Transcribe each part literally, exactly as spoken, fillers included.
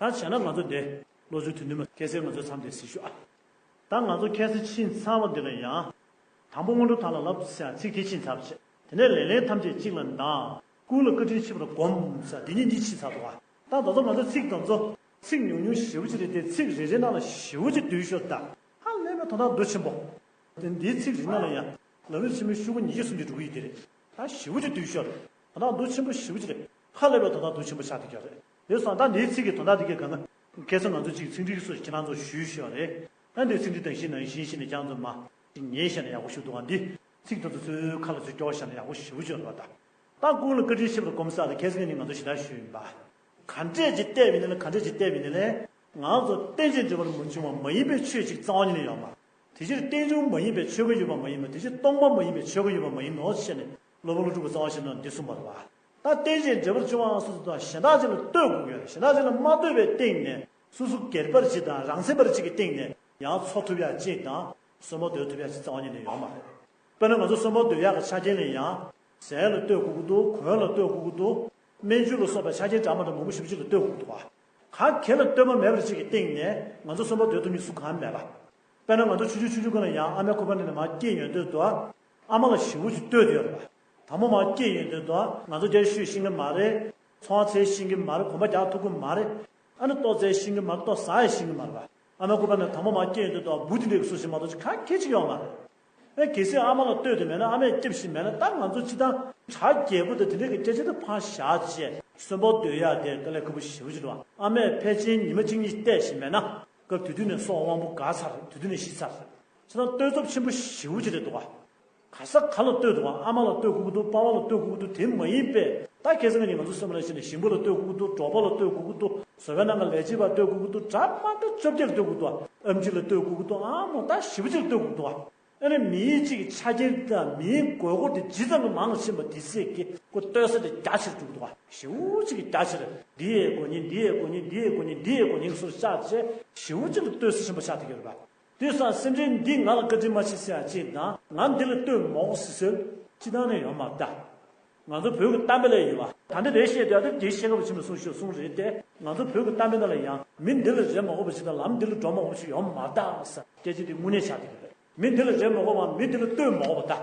ད་བྱས་ན་ང་ཚོ་འདི་བློ་ཆོས་དོན་བདུན་མ་ཁ་སང་ང་ཚོ་མཚམས་འདིར་ཟིན་ཞུ་ཨ། ད་ང་ཚོ་ཁ་སང་ཕྱིན་ཚར་བ་འདི་ལ་ཡང་། དང་པོ་སྔོན་འགྲོ་དག་ལ་བསླབ་ཟེར་ཡང་ཚིག་དེ་ཕྱིན་ཚར་བ་བྱས། དེ་ནས་ལེགས་ལེགས་ཐམས་ཅད་གཅིག་ལ་གདམས། ཀུན་ལ་བཀའ་དྲིན་ཆེ་བར་བསྒོམ་ཟེར་འདི་གཉིས་གཉིས་ཕྱིན་ཚར་འདུག་ཨ། ད་ད་ཚོ་ང་ཚོ་ཚིག་དེ་ཚོ་ཚིག་ཉུང་ཉུང་ཞེ་པོ་ཅིག་རེད་དེ། ཚིག་རེ་རེ་ནང་ལ་ཞེ་པོ་ཅིག་བསྡུས་ཤོག་ད། ཧ་ལས་པའི་དོན་དག་མདོ་ཆེན་པོ། དེ་འདིའི་ཚིག་རེ་ནང་ལ་ཡང་ལམ་རིམ་ཆེན་མོའི་ཤོག་གུ་ཉི་ཤུ་རྩ་གཉིས་འགྲོ་གི་ཡོད་དེ་རེད། ད་ཞེ་པོ་ཅིག་བསྡུས་ཤོག་རེད། དོན་དག་མདོ་ཆེན་པོ་ཞེ་པོ་ཅིག་རེད། ཧ་ལས་པའི་དོན་དག་མདོ་ཆེན་པོ་ཆགས་བསྡད་ཀྱི་རེད། དེ་སོང་ད་འདིའི་ཚིག་གི་དོན་དག་དེ་གའི་སྒང་ག་ཁ་སང་ང་ཚོ་གཅིག་ཚིག་འགྲེལ་སོགས་ཁྱེད་རང་ཚོ་ཞུས་ཤོག་རེད། ཨ་འདིའི་ཚིག་འགྲེལ་དང་བཞིན་ནང་བཞིན་བཞིན་ནས་ཀྱང་ཚོ་མ་ཉན་བཞག་ན་ཡག་པོ་ཞིག་འདུག་ག་འདི་ཚིག་དེ་ཚོ་ཚོའི་ཁ་ལ་ཚུར་སྐྱོར་བཞག་ན་ཡག་པོ་ཞེ་པོ་ཅིག་རེད་པ། ད་ད་ཀུན་ལ་བཀའ་དྲིན་ཆེ་བར་བསྒོམ་ཟེར་ད་ཁ་སང་ནས་ང་ཚོ་ཞེ་དྲག་ཞུས་ཡིན་པ། ག་འདྲས་ཅིག་བལྟས་པ་ཡིན་ན་ལ་ག་འདྲས་ཅིག་བལྟས་པ་ཡིན་ན་ལ། ང་ཚོ་རྟེན་ཅིང་འབྲེལ་བར་མ་བྱུང་བ་མ་ཡིན་པའི་ཆོས་ཅིག་རྩ་བ་ཉིད་ནས་ཡོད་མ་རེད། དེ་ཕྱིར་རྟེན་འབྱུང་མ་ཡིན་པའི་ཆོས་འགའ་ཡོད་པ་མ་ཡིན་པ། དེ་ཕྱིར་སྟོང་པ་མ་ཡིན་པའི་ཆོས་འགའ་ཡོད་པ་མ་ཡིན་ནོ་ཞེས་ནས་སློབ་དཔོན་ཀླུ་སྒྲུབ་ཀྱི་རྩ་བ་ཤེས་ན་འདི་གསུངས་པ་རེད་པ། ད་རྟེན་ཅིང་འབྲེལ་བར་འབྱུང་བ་སོ་སོ་དང་གཞན་དག་ཅིག་ལ་ལྟོས་དགོས་ཀྱི་ཡོད་རེད། གཞན་དག་ཅིག་ལ་མ་ལྟོས་པའི་སྟེང་ནས་སོ་སོ་སྒེར་པར་ཅིག་དང་རང་མཚན་པར་ཅིག་གི་སྟེང་ནས་ཡང་འཚོ་ཐུབ་ཡག་ཅིག་དང་གསོན་པོ་སྡོད་ཐུབ་ཡག་ཅིག་རྩ་བ་ཉིད་ནས་ཡོད་མ་རེད། དཔེར་ན་ང་ཚོ་གསོན་པོ་སྡོད་ཡག་གི་ཆ་རྐྱེན་ལ་ཡང་ཟས་ལ་ལྟོས་དགོས་ཀྱི་འདུག་གོས་ལ་ལྟོས་དགོས་ཀྱི་འདུག་སྨན་བཅོས་ལ་སོགས་པའི་ཆ་རྐྱེན་འདྲ་མི་འདྲ་མང་པོ་ཞེ་པོ་ཅིག་ལ་ལྟོས་དགོས་ཀྱི་འདུག་ག་གང་ག་ལ་ལྟོས་པ་མེད་པར་ཅིག་གི་སྟེང་ནས་ང་ཚོ་གསོན་པོ་སྡོད་ཐུབ་མཁན་སུ་གང་མེད་པ། དཔེར་ན་ང་ཚོ་ཆུང་ཆུང་ཆུང་ཆུང་སྒང་ལ་ཡང་ཨ་མའི་ཁུ་བ་ནས་མར་སྐྱེས་ཡོང་དུས་དུ་ཨ་མ་ལ་ཞེ་པོ་ཅིག་ལྟོས་ཡོད་རེད་པ། དང་པོ་མར་སྐྱེས་ཡོང་དུས་དུ་ང་ཚོ་རྒྱ་ཤོད་ཤེས་ཀྱི་མ་རེད། ཚོང་བ་འཚོལ་ཤེས་ཀྱི་མ་རེད། གོམ་པ་རྒྱག་ཐུབ་ཀྱི་མ་རེད། ཨ་ནི་ལྟོ་བཙལ་ཤེས་ཀྱི་མ་རེད། ལྟོ་ཟ་ཡང་ཤེས་ཀྱི་མ་རེད་པ། ཨ་མའི་ཁུ་བ་ནས་དང་པོ་མར་སྐྱེས་ཡོང་དུས་དུ་འབུ་དེ་འདྲའི་སུ་ཞིག་མ་གཏོགས་ཅིག་གང་ག་ཅིག་ཡོད་མ་རེད། ཨེ་གལ་སྲིད་ཨ་མ་ལ་ལྟོས་དེ་མེད་ན། ཨ་མས་སྐྱབས་ཤིག་མེད་ན། ད་ང་ཚོ་སྤྱིར་བཏང་བྲག་རྒྱལ་པོ་དང་དེ་འདྲའི་གི་སྐད་ཆ་དེ་ཕར་བཞག་བྱས་གསོན་པོ་སྡོད་ཡག་དེ་དཀའ་ལས་ཁག་པོ་ཞེ་པོ་ཅིག་འདུག་ཨ་མས་ཕལ་ཆེར་ཉི་མ་གཅིག་གཉིས་བལྟས་ཤིག་མེད་ན་སྐབས་དེ་དུས་ནས་སྲོག་དབང་པོ་འགག་ཚར། དེ་དུས་ནས་ཤི་ཚར། ཁྱེད་རང་ལྟོས་ཚབས་ཆེན་པོ་ཞེ་པོ་ཅིག་རེད་འདུག་ག་ག་ས་ག་ལ་ལྟོས་འདུག་ག་ཨ་མ་ལ་ལྟོས་དགོས་ཀྱི་འདུག་པ་ཕ་ལ་ལྟོས་དགོས་ཀྱི་འདུག་དེ་མ་ཡིན་པའི་ད་ཁ་སང་ནས་ང་ཚོ་སེམས་ལ་བྱས་ནས་ཞིང་པ་ལ་ལྟོས་དགོས་ཀྱི་འདུག་གྲོགས་པོ་ལ་ལྟོས་དགོས་ཀྱི་འདུག་བཟོ་པའི་ནང་གི་ལས་བྱེད་པ་ལ་ལྟོས་དགོས་ཀྱི་འདུག་འདྲ་མི་འདྲ་བཅོ་བརྒྱད་ལ་ལྟོས་དགོས་འདུག་ཨེམ་ཆི་ལ་ལྟོས་དགོས་ཀྱི་འདུག་ཨ་མོ་ད་ཞེ་པོ་ཅིག་ལ་ལྟོས་དགོས་འདུག་ཨ་ནི་མིའི་གཅིག་གི་ཆ་རྐྱེན་དང་མིའི་དགོས་མཁོ་དེ་ཇི་ཙམ་གྱི་མང་ཕྱིན་པ་དེ་ཚད་ཀྱི་ཁོ་ལྟོས་ས་དེ་རྒྱ་ཆེར་འགྲོ་གི་འདུག་ཞེ་པོ་ཅིག་གི་རྒྱ་ཆེར། འདི་ཡས་དགོས་ཉེན། འདི་ཡས་དགོས་ཉེན། འདི་ཡས་དགོས་ཉེན། འདི་ཡས་དགོས་ཉེན་གྱི་སོར་བཞག་བྱས་ཞེ་པོ་ཅིག་ལ་ལྟོས་ས་ཆེན་པོ་ཆགས་བསྡད་ཀྱི་ཡོད་རེད་པ། དེ་སང་སེམས་ཅན་འདིས་ང་ལ་བཀའ་དྲིན་མ་ཆེ་ཟེར་ཡག་ཅིག་དང་ང་འདི་ལ་ལྟོས་མ་དགོས་ཟེར་སྲོལ་སྤྱིར་བཏང་ནས་ཡོད་མ་རེད་ད། ང་ཚོ་བོད་ཀྱི་གཏམ་དཔེ་ལ་ཡོད་པ། ད་འདི་རེད་བཤད་དུས་ཨ་ཏི་དེ་བཤད་སྐབས་ཕྱི་མ་གསུང་ཤོག་གསུང་རེད་དེ། ང་ཚོ་བོད་ཀྱི་གཏམ་དཔེ་ནང་ལ་ཡང་མི་འདི་ལ་རེ་མ་དགོས་པ་ཞིག་དང་ལམ་འདི་ལ་འགྲོ་མ་དགོས་པ་ཞིག་ཡོད་མ་རེད་ད་ཟེར་སྐད་ཆ་དེ་དངོས་གནས་ཆགས་བསྡད་ཀྱི་རེད། མི་འདི་ལ་རེ་མ་དགོས་པ། མི་འདི་ལ་ལྟོས་མ་དགོས་པ་ད།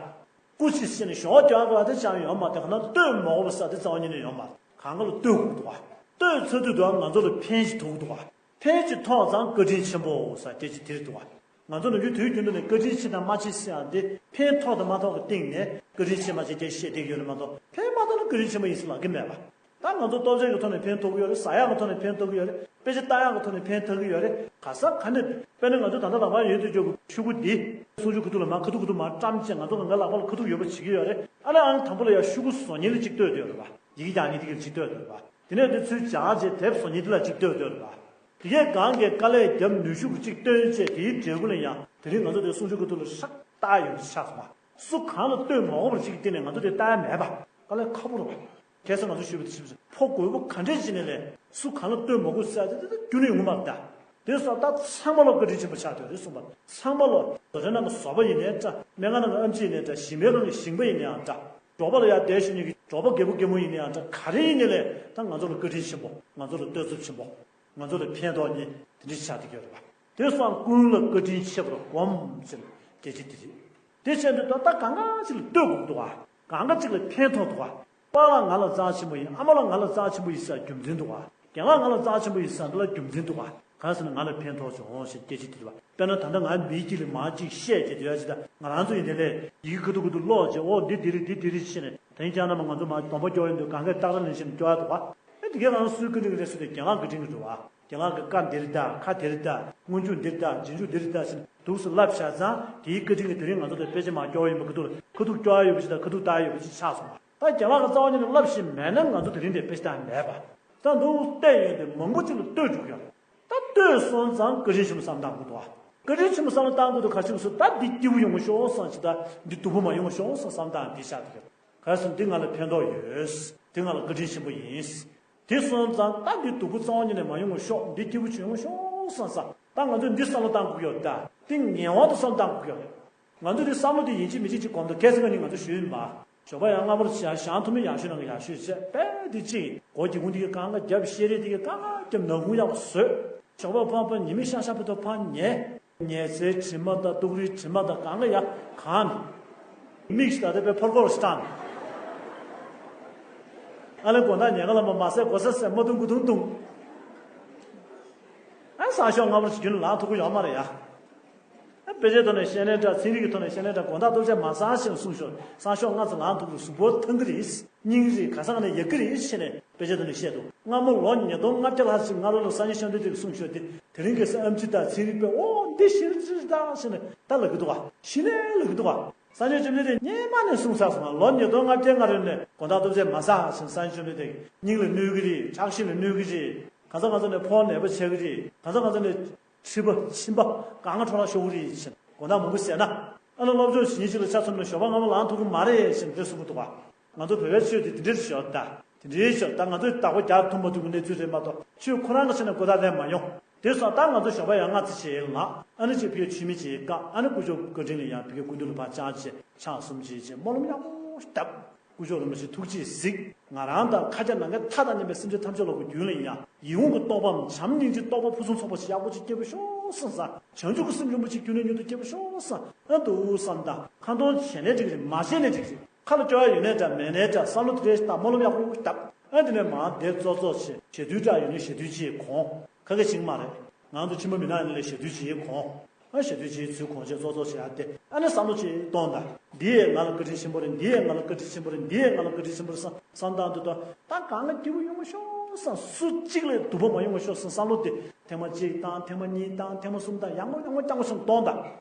སྐུ་མཁྱེན་ཟེར་ནས་གཞོགས་རྒྱག་དགོས་པ་དེ་ཅང་ཡོད་མ་རེད། གང་ལ་ལྟོས་མ་དགོས་པ་ཟེར་དེ་རྩ་བ་ཉིད་ནས་ཡོད་མ་རེད། གང་ག་ལ་ལྟོས་དགོས་འདུག་ག་ལྟོས་ཚར་དུས་དུ་ང་ཚོ་ལ་ཕན་ཞིག་ཐོགས་འདུག་ག་ཕན་ཞིག་ཐོགས་ཙང་བཀའ་དྲིན་ཆེན་པོ་ཟེར་སྐད་ཆ་དེ་རེད་འདུག་ག་ང་ཚོ་ནམ་རྒྱུན་དུས་རྒྱུན་དུ་ནས་བཀའ་དྲིན་ཆེ་དང་མ་ཆེ་ཟེར་ཡག་འདི་ཕན་ཐོགས་དང་མ་ཐོགས་ཀྱི་སྟེང་ནས་བཀའ་དྲིན་ཆེ་མ་ཆེ་སྐད་ཆ་བཤད་བསྡད་ཀྱི་ཡོད་རེད་མ་གཏོགས། ཕན་མ་ཐོགས་ན་བཀའ་དྲིན་ཆེན་པོ་ཡིན་ཟེར་ལབ་ཀྱི་མེད་པ། ད་ང་ཚོ་སྟོབས་ཆེན་གྱི་ཐོག་ནས་ཕན་ཐོགས་ཀྱི་ཡོད་རེད། ཟ་ཡག་གི་ཐོག་ནས་ཕན་ཐོགས་ཀྱི་ཡོད་རེད། དཔེ་ཆ་ལྟ་ཡག་གི་ཐོག་ནས་ཕན་ཐོགས་ཀྱི་ཡོད་རེད། ག་ས་ག་ནས། དཔེར་ན་ང་ཚོ་ད་ལྟ་ལག་པར་ཡོད་དུས་ཀྱི་ཤོག་གུ་འདི་གསུང་ཆོས་ཁ་ཐུག་ལ་མར་ཁ་ཐུག་ཁ་ཐུག་མར་བཀྲམ་བྱས་ང་ཚོ་གང་ག་ལག་པ་ལ་ཁ་ཐུག་ཡོད་པ་བྱེད་ཀྱི་ཡོད་རེད། ཨ་ནི་ཨང་དང་པོ་ལ་ཡང་ཤོག་གུ་བཟོ་མཁན་ལ་གཅིག་ལྟོས་བསྡད་ཡོད་རེད་པ། ཡི་གེ་རྒྱག་མཁན་དེ་ག་ལ་གཅིག་ལྟོས་བསྡད་ཡོད་རེད་པ། དེ་ནས་དེ་ཚུར་སྦྱར་བྱས་དེབ་བཟོ་མཁན་དེ་ལ་གཅིག་ལྟོས་བསྡད་ཡོད་རེད་པ། དེ་གས་གང་གིས་དཀའ་ལས་བརྒྱབ་ནུས་ཤུགས་ཀྱིས་གཅིག་བཏོན་བྱས་དེའི་འབྲས་བུ་ལ་ཡང་དེ་རིང་ང་ཚོ་དེ་གསུང་ཆོས་ཁ་ཐུག་ལ་ཧྲག་བཏགས་ཡོང་གི་ཆགས་སོང་བ། སུ་གང་ལ་ལྟོས་མ་དགོས་པར་གཅིག་གི་སྟེང་ནས་ང་ཚོ་དེ་ལྟ་ཡ་མེད་པ། དཀའ་ལས་ཁག་པོ་རེད་པ། ཁ་སང་ང་ཚོ་ཞུས་པ་དེ་ཞིབ་ཕོ་རྒོད་པོ་ག་འདྲས་ཅིག་ནས་ལས་སུ་གང་ལ་ལྟོས་མ་དགོས་ཟེར་ཡ་དེ་དེ་རྒྱུན་ནས་ཡོང་གི་མ་རེད་ད། དེ་སོགས་ད་ཚང་མ་ལ་བཀའ་དྲིན་ཆེན་པོ་ཆགས་བསྡད་རེད་གསུངས་པ། ཚང་མ་ལ་བཟོ་གྲྭ་ནང་གི་བཟོ་པ་ཡིན་ནའི་འདྲ། སྨན་ཁང་ནང་གི་ཨེམ་ཆི་ཡིན་ནའི་འདྲ། ཞིང་པའི་ནང་གི་ཞིང་པ་ཡིན་ནའང་འདྲ། འབྲོག་པ་ལ་ཡར་བསྡད་ཤོད་མཁན་གྱི་འབྲོག་པ་རྒད་པོ་རྒད་མོ་ཡིན་ནའང་འདྲ། ག་རེ་ཡིན་ནའི་ལས་ད་ང་ཚོ་ལ་བཀའ་དྲིན་ཆེན་པོ། ང་ཚོ་ལ་བསྟོད་ཚབས་ཆེན་པོ། ང་ཚོ་ལ་ཕན་ཐོགས་མཁན་དེ་འདྲ་ཆགས་བསྡད་ཀྱི་ཡོད་རེད་པ། དེ་སོགས་ཀུན་ལ་བཀའ་དྲིན་ཆེ་བར་བསྒོམ་ཟེར་སྐད་ཆ་དེ་རེད། དེ་བྱས་དུས་ད་ལྟ་གང་ག་ཅིག་ལ་ལྟོས་དགོས་འདུག་ག་གང་ག་ཅིག་ལ་ཕན་ཐོགས་འདུག་ག་པཱ་ལགས་ང་ལ་རྩ་ཆེན་པོ་ཡིན། ཨ་མ་ལགས་ང་ལ་རྩ་ཆེན་པོ་ཡིན་ཟེར་རྒྱུ་མཚན་འདུག་ག་རྒན་ལགས་ང་ལ་རྩ་ཆེན་པོ་ཡིན་ཟེར་འདི་ལ་རྒྱུ་མཚན་འདུག་ག་གང་ཟེར་ན་ང་ལ་ཕན་ཐོགས་བྱུང་ཞེས་སྐད་ཆ་དྲིས་པ། དཔེར་ན་ད་ལྟ་ང་མིའི་དཀྱིལ་ལ་མར་ཅིག་བཤད་ཀྱི་འདུག་ཡ་ཅིག་ད་ང་རང་ཚོ་ཡིན་དེ་ལས་ཡི་གེ་ཁ་ཐུག་ཁ་ཐུག་ཀློག་བྱས། ཨོ་འདི་འདི་རེད། འདི་འདི་རེད་ཟེར་ནས། དེང་སང་ན་མ་ང་ཚོ་མར་སྡོམ་པ་སྐྱོར་ཡོང་དུས་གང་གས་སྟག་ར་ལེན་བཞིན་སྐྱོར་ཡ་འདུག་ག་ཨེ་འདི་གས་ང་ཚོ་སུའི་བཀའ་དྲིན་གྱིས་རེད་ཟེར་དུས་རྒན་ལགས་བཀའ་དྲིན་གྱིས་འགྲོ་བ། རྒན་ལགས་ཀྱི་བཀའ་འདི་རེད་ད། ཁ་དེ་རེད་ད། སྔོན་འཇུག་འདི་རེད་ད། རྗེས་འཇུག་འདི་རེད་ད་ཟེར་ནས་འདུག་སེ་བསླབ་བཞག་ཙང་དེའི་བཀའ་དྲིན་གྱིས་དེ་རིང་ང་ཚོ་དེ་དཔེ་ཆ་མར་སྐྱོར་ཡོང་བ་ཁ་ཐུག་ལ་ཁ་ཐུག་སྐྱོར་ཡ་ཡོད་པ་ཞིག་དང་ཁ་ཐུག་བལྟ་ཡ་ཡོད་པ་ཞིག་ཆགས་སོང་བ། ད་རྒན་ལགས་ཀྱི་རྩ་བ་ཉིད་ནས་བསླབ་ཤེས་མེད་ན་ང་ཚོ་དེ་རིང་འདིར་དཔེ་ཆ་བལྟ་ཡ་མེད་པ། ད་འདུག་བལྟས་ཡོང་དུས་མང་པོ་ཅིག་ལ་ལྟོས་འགྲོ་གི་ཡོད་རེད། ད་ལྟོས་སོང་ཙང་བཀའ་དྲིན་ཆེན་པོ་བསམ་བཏང་དགོས་འདུག་བ། བཀའ་དྲིན་ཆེན་པོ་བསམ་བློ་བཏང་དགོས་འདུག་ག་རེ་བྱས་སོང་ད་འདི་སྐྱིད་པོ་ཡོང་ཤོག་བསམ་ཞིག་ད་འདི་སྡུག་པོ་མ་ཡོང་ཤོག་བསམ་བསམ་བཏང་འདི་ཆགས་འདུག་ག་ག་རེ་ཟེར་ན་འདི་ང་ལ་ཕན་ཐོགས་ཡོད། འདི་ང་ལ་བཀའ་དྲིན་ཆེན་པོ་ཡིན། དེ་སོང་ཙང་ད་འདི་སྡུག་པོ་རྩ་བ་ཉིད་ནས་མ་ཡོང་བ་ཤོག་འདི་སྐྱིད་པོ་ཅིག་ཡོང་ཤོག་བསམ་ས། ད་ང་ཚོས་འདི་བསམ་བློ་བཏང་དགོས་ཀྱི་ཡོད་ད། འདི་ངེས་པར་དུ་བསམ་བློ་བཏང་དགོས་ཀྱི་ཡོད་རེད། ང་ཚོས་འདི་བསམ་བློ་དེ་ཡིན་གཅིག་མིན་གཅིག་ཅིག་གོམ་དུ་ཁ་སང་ཉིན་ང་ཚོ་ཞུས་ཡིན་པ། ཞོགས་པ་ཡང་སྔ་པོར་བྱས། ཞང་ཐུ་མི་ཡག་ཤོས་ནང་གི་ཡག་ཤོས་བྱས། དཔེ་དེ་གཅིག་སྒོ་སྒེའུ་ཁུང་དེ་གི་གང་ག་བརྒྱབ། ཤེས་རིག་དེ་གི་གང་ག་བརྒྱབ། ནག་ཁུང་ཡག་པོ་བཟོས། ཞོགས་པ་ཕར་ཕར་ཉི་མ་ཤར་ཤར་བར་དུ་ཕར་ཉལ། ཉལ་སའི་དྲི་མ་དང་ཏུག་རིའི་དྲི་མ་དང་གང་ག་ཡ་གང་མེད། མིག་ཞིག་ད་ལྟ་དཔེ་ཕར་སྐོར་ཞིག་བཏང་། ཨ་ལས་དགོང་དག་ཉལ་ཁ་ལ་མ་མ་ཟས་གོ་ས་ཟས་མ་བཏུང་དགུ་བཏུང་བཏུང་། ཨ་སང་ཞོགས་སྔ་པོར་ཅིག་རྒྱུན་ལ་ལངས་ཐུབ་ཀྱི་ཡོད་མ་རེད་ཡ། ཨ་དཔེ་ཆའི་ཐོག་ནས་བཤད་ནའི་འདྲ། ཚན་རིག་གི་ཐོག་ནས་བཤད་ནའི་འདྲ། དགོང་དག་ལྟོ་ཆས་མ་ཟ་ཞེས་གསུངས་ཤོག་སང་ཞོགས་སྔ་ཙམ་ལངས་ཐུབ་ཀྱི་རེད། གཟུགས་པོ་ཐང་གི་རེད། སྙིང་རེད། ག་ས་ག་ནས་ཡག་གི་རེད་ཟེར་ནས་དཔེ་ཆའི་ཐོག་ནས་བཤད་འདུག་སྔ་མོ་ལོ་ཉིས་སྟོང་ལྔ་བརྒྱ་ལྷག་ཅིག་སྔ་རོལ་ལ་སངས་རྒྱས་བཅོམ་ལྡན་འདས་ཀྱིས་གསུངས་ཤོག་དེ་དེ་རིང་གི་ས་ཨེམ་ཆི་དང་ཚན་རིག་པས་ཨོ་འདི་ཞིག་རེད་ད་ཟེར་ནས་ད་ལབ་ཀྱི་འདུག་ག་གཞི་ནས་ལབ་ཀྱི་འདུག་ག་སངས་རྒྱས་བཅོམ་ལྡན་འདས་སྔོན་མ་ནས་གསུངས་ཚར་སོང་ང་། ལོ་ཉིས་སྟོང་ལྔ་བརྒྱའི་སྔ་རོལ་ནས་དགོང་དག་ལྟོ་ཆས་མ་ཟ་ཞེས། སངས་རྒྱས་བཅོམ་ལྡན་འདས་ཀྱིས་སྙིང་ལ་གནོད་ཀྱི་རེད། ཆགས་ཞེན་ལ་གནོད་ཀྱི་རེད། གང་ཟག་གང་ཟག་ནས་ཕོ་བ་ནད་པ་ཆགས་ཀྱི་རེད། གང་ཟག་གང་ཟག་ནས་མཁྲིས་པ་མཆིན་པ་གང་ག་འཕྲོ་བརླག་ཤོར་གྱི་རེད་ཟེར། དགོང་དག་མང་པོ་ཟས་ན། ཨ་ནི་སློབ་སྦྱོང་བྱེད་མཁན་ཅིག་ལ་ཆ་མཚོན་ན་ཞོགས་པ་སྔ་མོ་ལངས་ཐུབ་ཀྱི་མ་རེད་ཟེར་འདི་གསུང་གི་འདུག་ག་ང་ཚོ་བོད་པའི་ཆོས་དེ་དེ་འདྲའི་ཞོག་ད། དེ་འདྲའི་ཞོག་ད་ང་ཚོས་བདག་པོ་རྒྱག་ཐུབ་མ་ཐུབ་ཀྱི་གནས་ཚུལ་རེད་མ་གཏོགས། ཆོས་ཁོ་རང་གི་ཆ་ནས་གོ་བརྡ་ལེན་མ་ཡོང་། དེ་སོང་ད་ང་ཚོ་ཞོགས་པ་ཡང་སྔ་ཙམ་བྱས་ལངས། ཨ་ནི་ཅིག་ཕ་གི་ཆུ་མིག་ཅིག་བཀག་ཨ་ནི་སྐུ་ཞབས་བཀའ་དྲིན་ལ་ཡང་ཕ་གི་སྐུ་མདུན་ལ་ཕར་བཅར་བྱས་ཕྱག་གསུམ་ཅིག་བྱས་སྨོན་ལམ་ཡག་པོ་བཏབ། སྐུ་ཞབས་རིན་པོ་ཆེ་ཐུགས་རྗེས་གཟིགས། ང་རང་དང་མཁའ་ཁྱབ་ནམ་མཁའི་མཐའ་དང་མཉམ་པའི་སེམས་ཅན་ཐམས་ཅད་ལ་གོ་རྒྱུས་ལ་ཡིན་ཡང་ཡིད་འོང་གི་རྟོགས་པའམ་བྱམས་སྙིང་རྗེའི་རྟོགས་པ་ཕུན་སུམ་ཚོགས་པ་ཞིག་ཡག་པོ་ཅིག་སྐྱེ་བར་ཤོག་བསམ་ས། བྱང་ཆུབ་ཀྱི་སེམས་རིན་པོ་ཆེ་རྒྱུན་ནས་མྱུར་དུ་སྐྱེ་བར་ཤོག་བསམ། ཨ་འདུག་བསམ་ད་ཁ་འདོན་བྱས་ནའི་འགྲིག་གི་རེད། མ་བྱས་ནའི་འགྲིག་གི་རེད། ཁ་ལ་སྐྱོ་བ་ཡོད་ནའི་འདྲ་མེད་ནའི་འདྲ་བསམ་བློ་དེ་འདྲའི་ཞིག་བཏང་། སྨོན་ལམ་ཡག་པོ་བཏབ། ཨ་དེ་ནས་མར་བསྡད་ཙོག་ཙོག་བྱས། ཞེ་དུས་འདྲ་ཡོད་ནའི་ཞེ་དུས་ཅིག་གོན། ཁ་སྐད་ཕྱིན་གྱི་མ་རེད། ང་ཚོ་ཕྱི་མ་མི་ནག་ཡིན་ནའི་ཞེ་དུས་ཅིག་གོན། ཨ་ཞེ་དུས་ཅིག་ཚུར་གོན་བྱས་ཙོག་ཙོག་བྱས། ཨ་དེ་ཨ་ནི་བསམ་བློ་ཅིག་གཏོང་ད། འདི་ཡས་ང་ལ་བཀའ་དྲིན་ཆེན་པོ་རེད། འདི་ཡས་ང་ལ་བཀའ་དྲིན་ཆེན་པོ་རེད། འདི་ཡས་ང་ལ་བཀའ་དྲིན་ཆེན་པོ་རེད་བསམ་བསམ་བཏང་དུས་ད་ད་གང་ག་སྐྱིད་པོ་ཡོང་གི་ཤོག་བསམ། སུ་གཅིག་ལས་སྡུག་པོ་མ་ཡོང་གི་ཤོག་བསམ་བསམ་བློ་དེ་ཐེངས་མ་གཅིག་བཏང་། ཐེངས་མ་གཉིས་བཏང་། ཐེངས་མ་གསུམ་བཏང་། ཡང་མོ་ཡང་མོ་རྐྱང་པོ་བྱས་གཏོང་ད།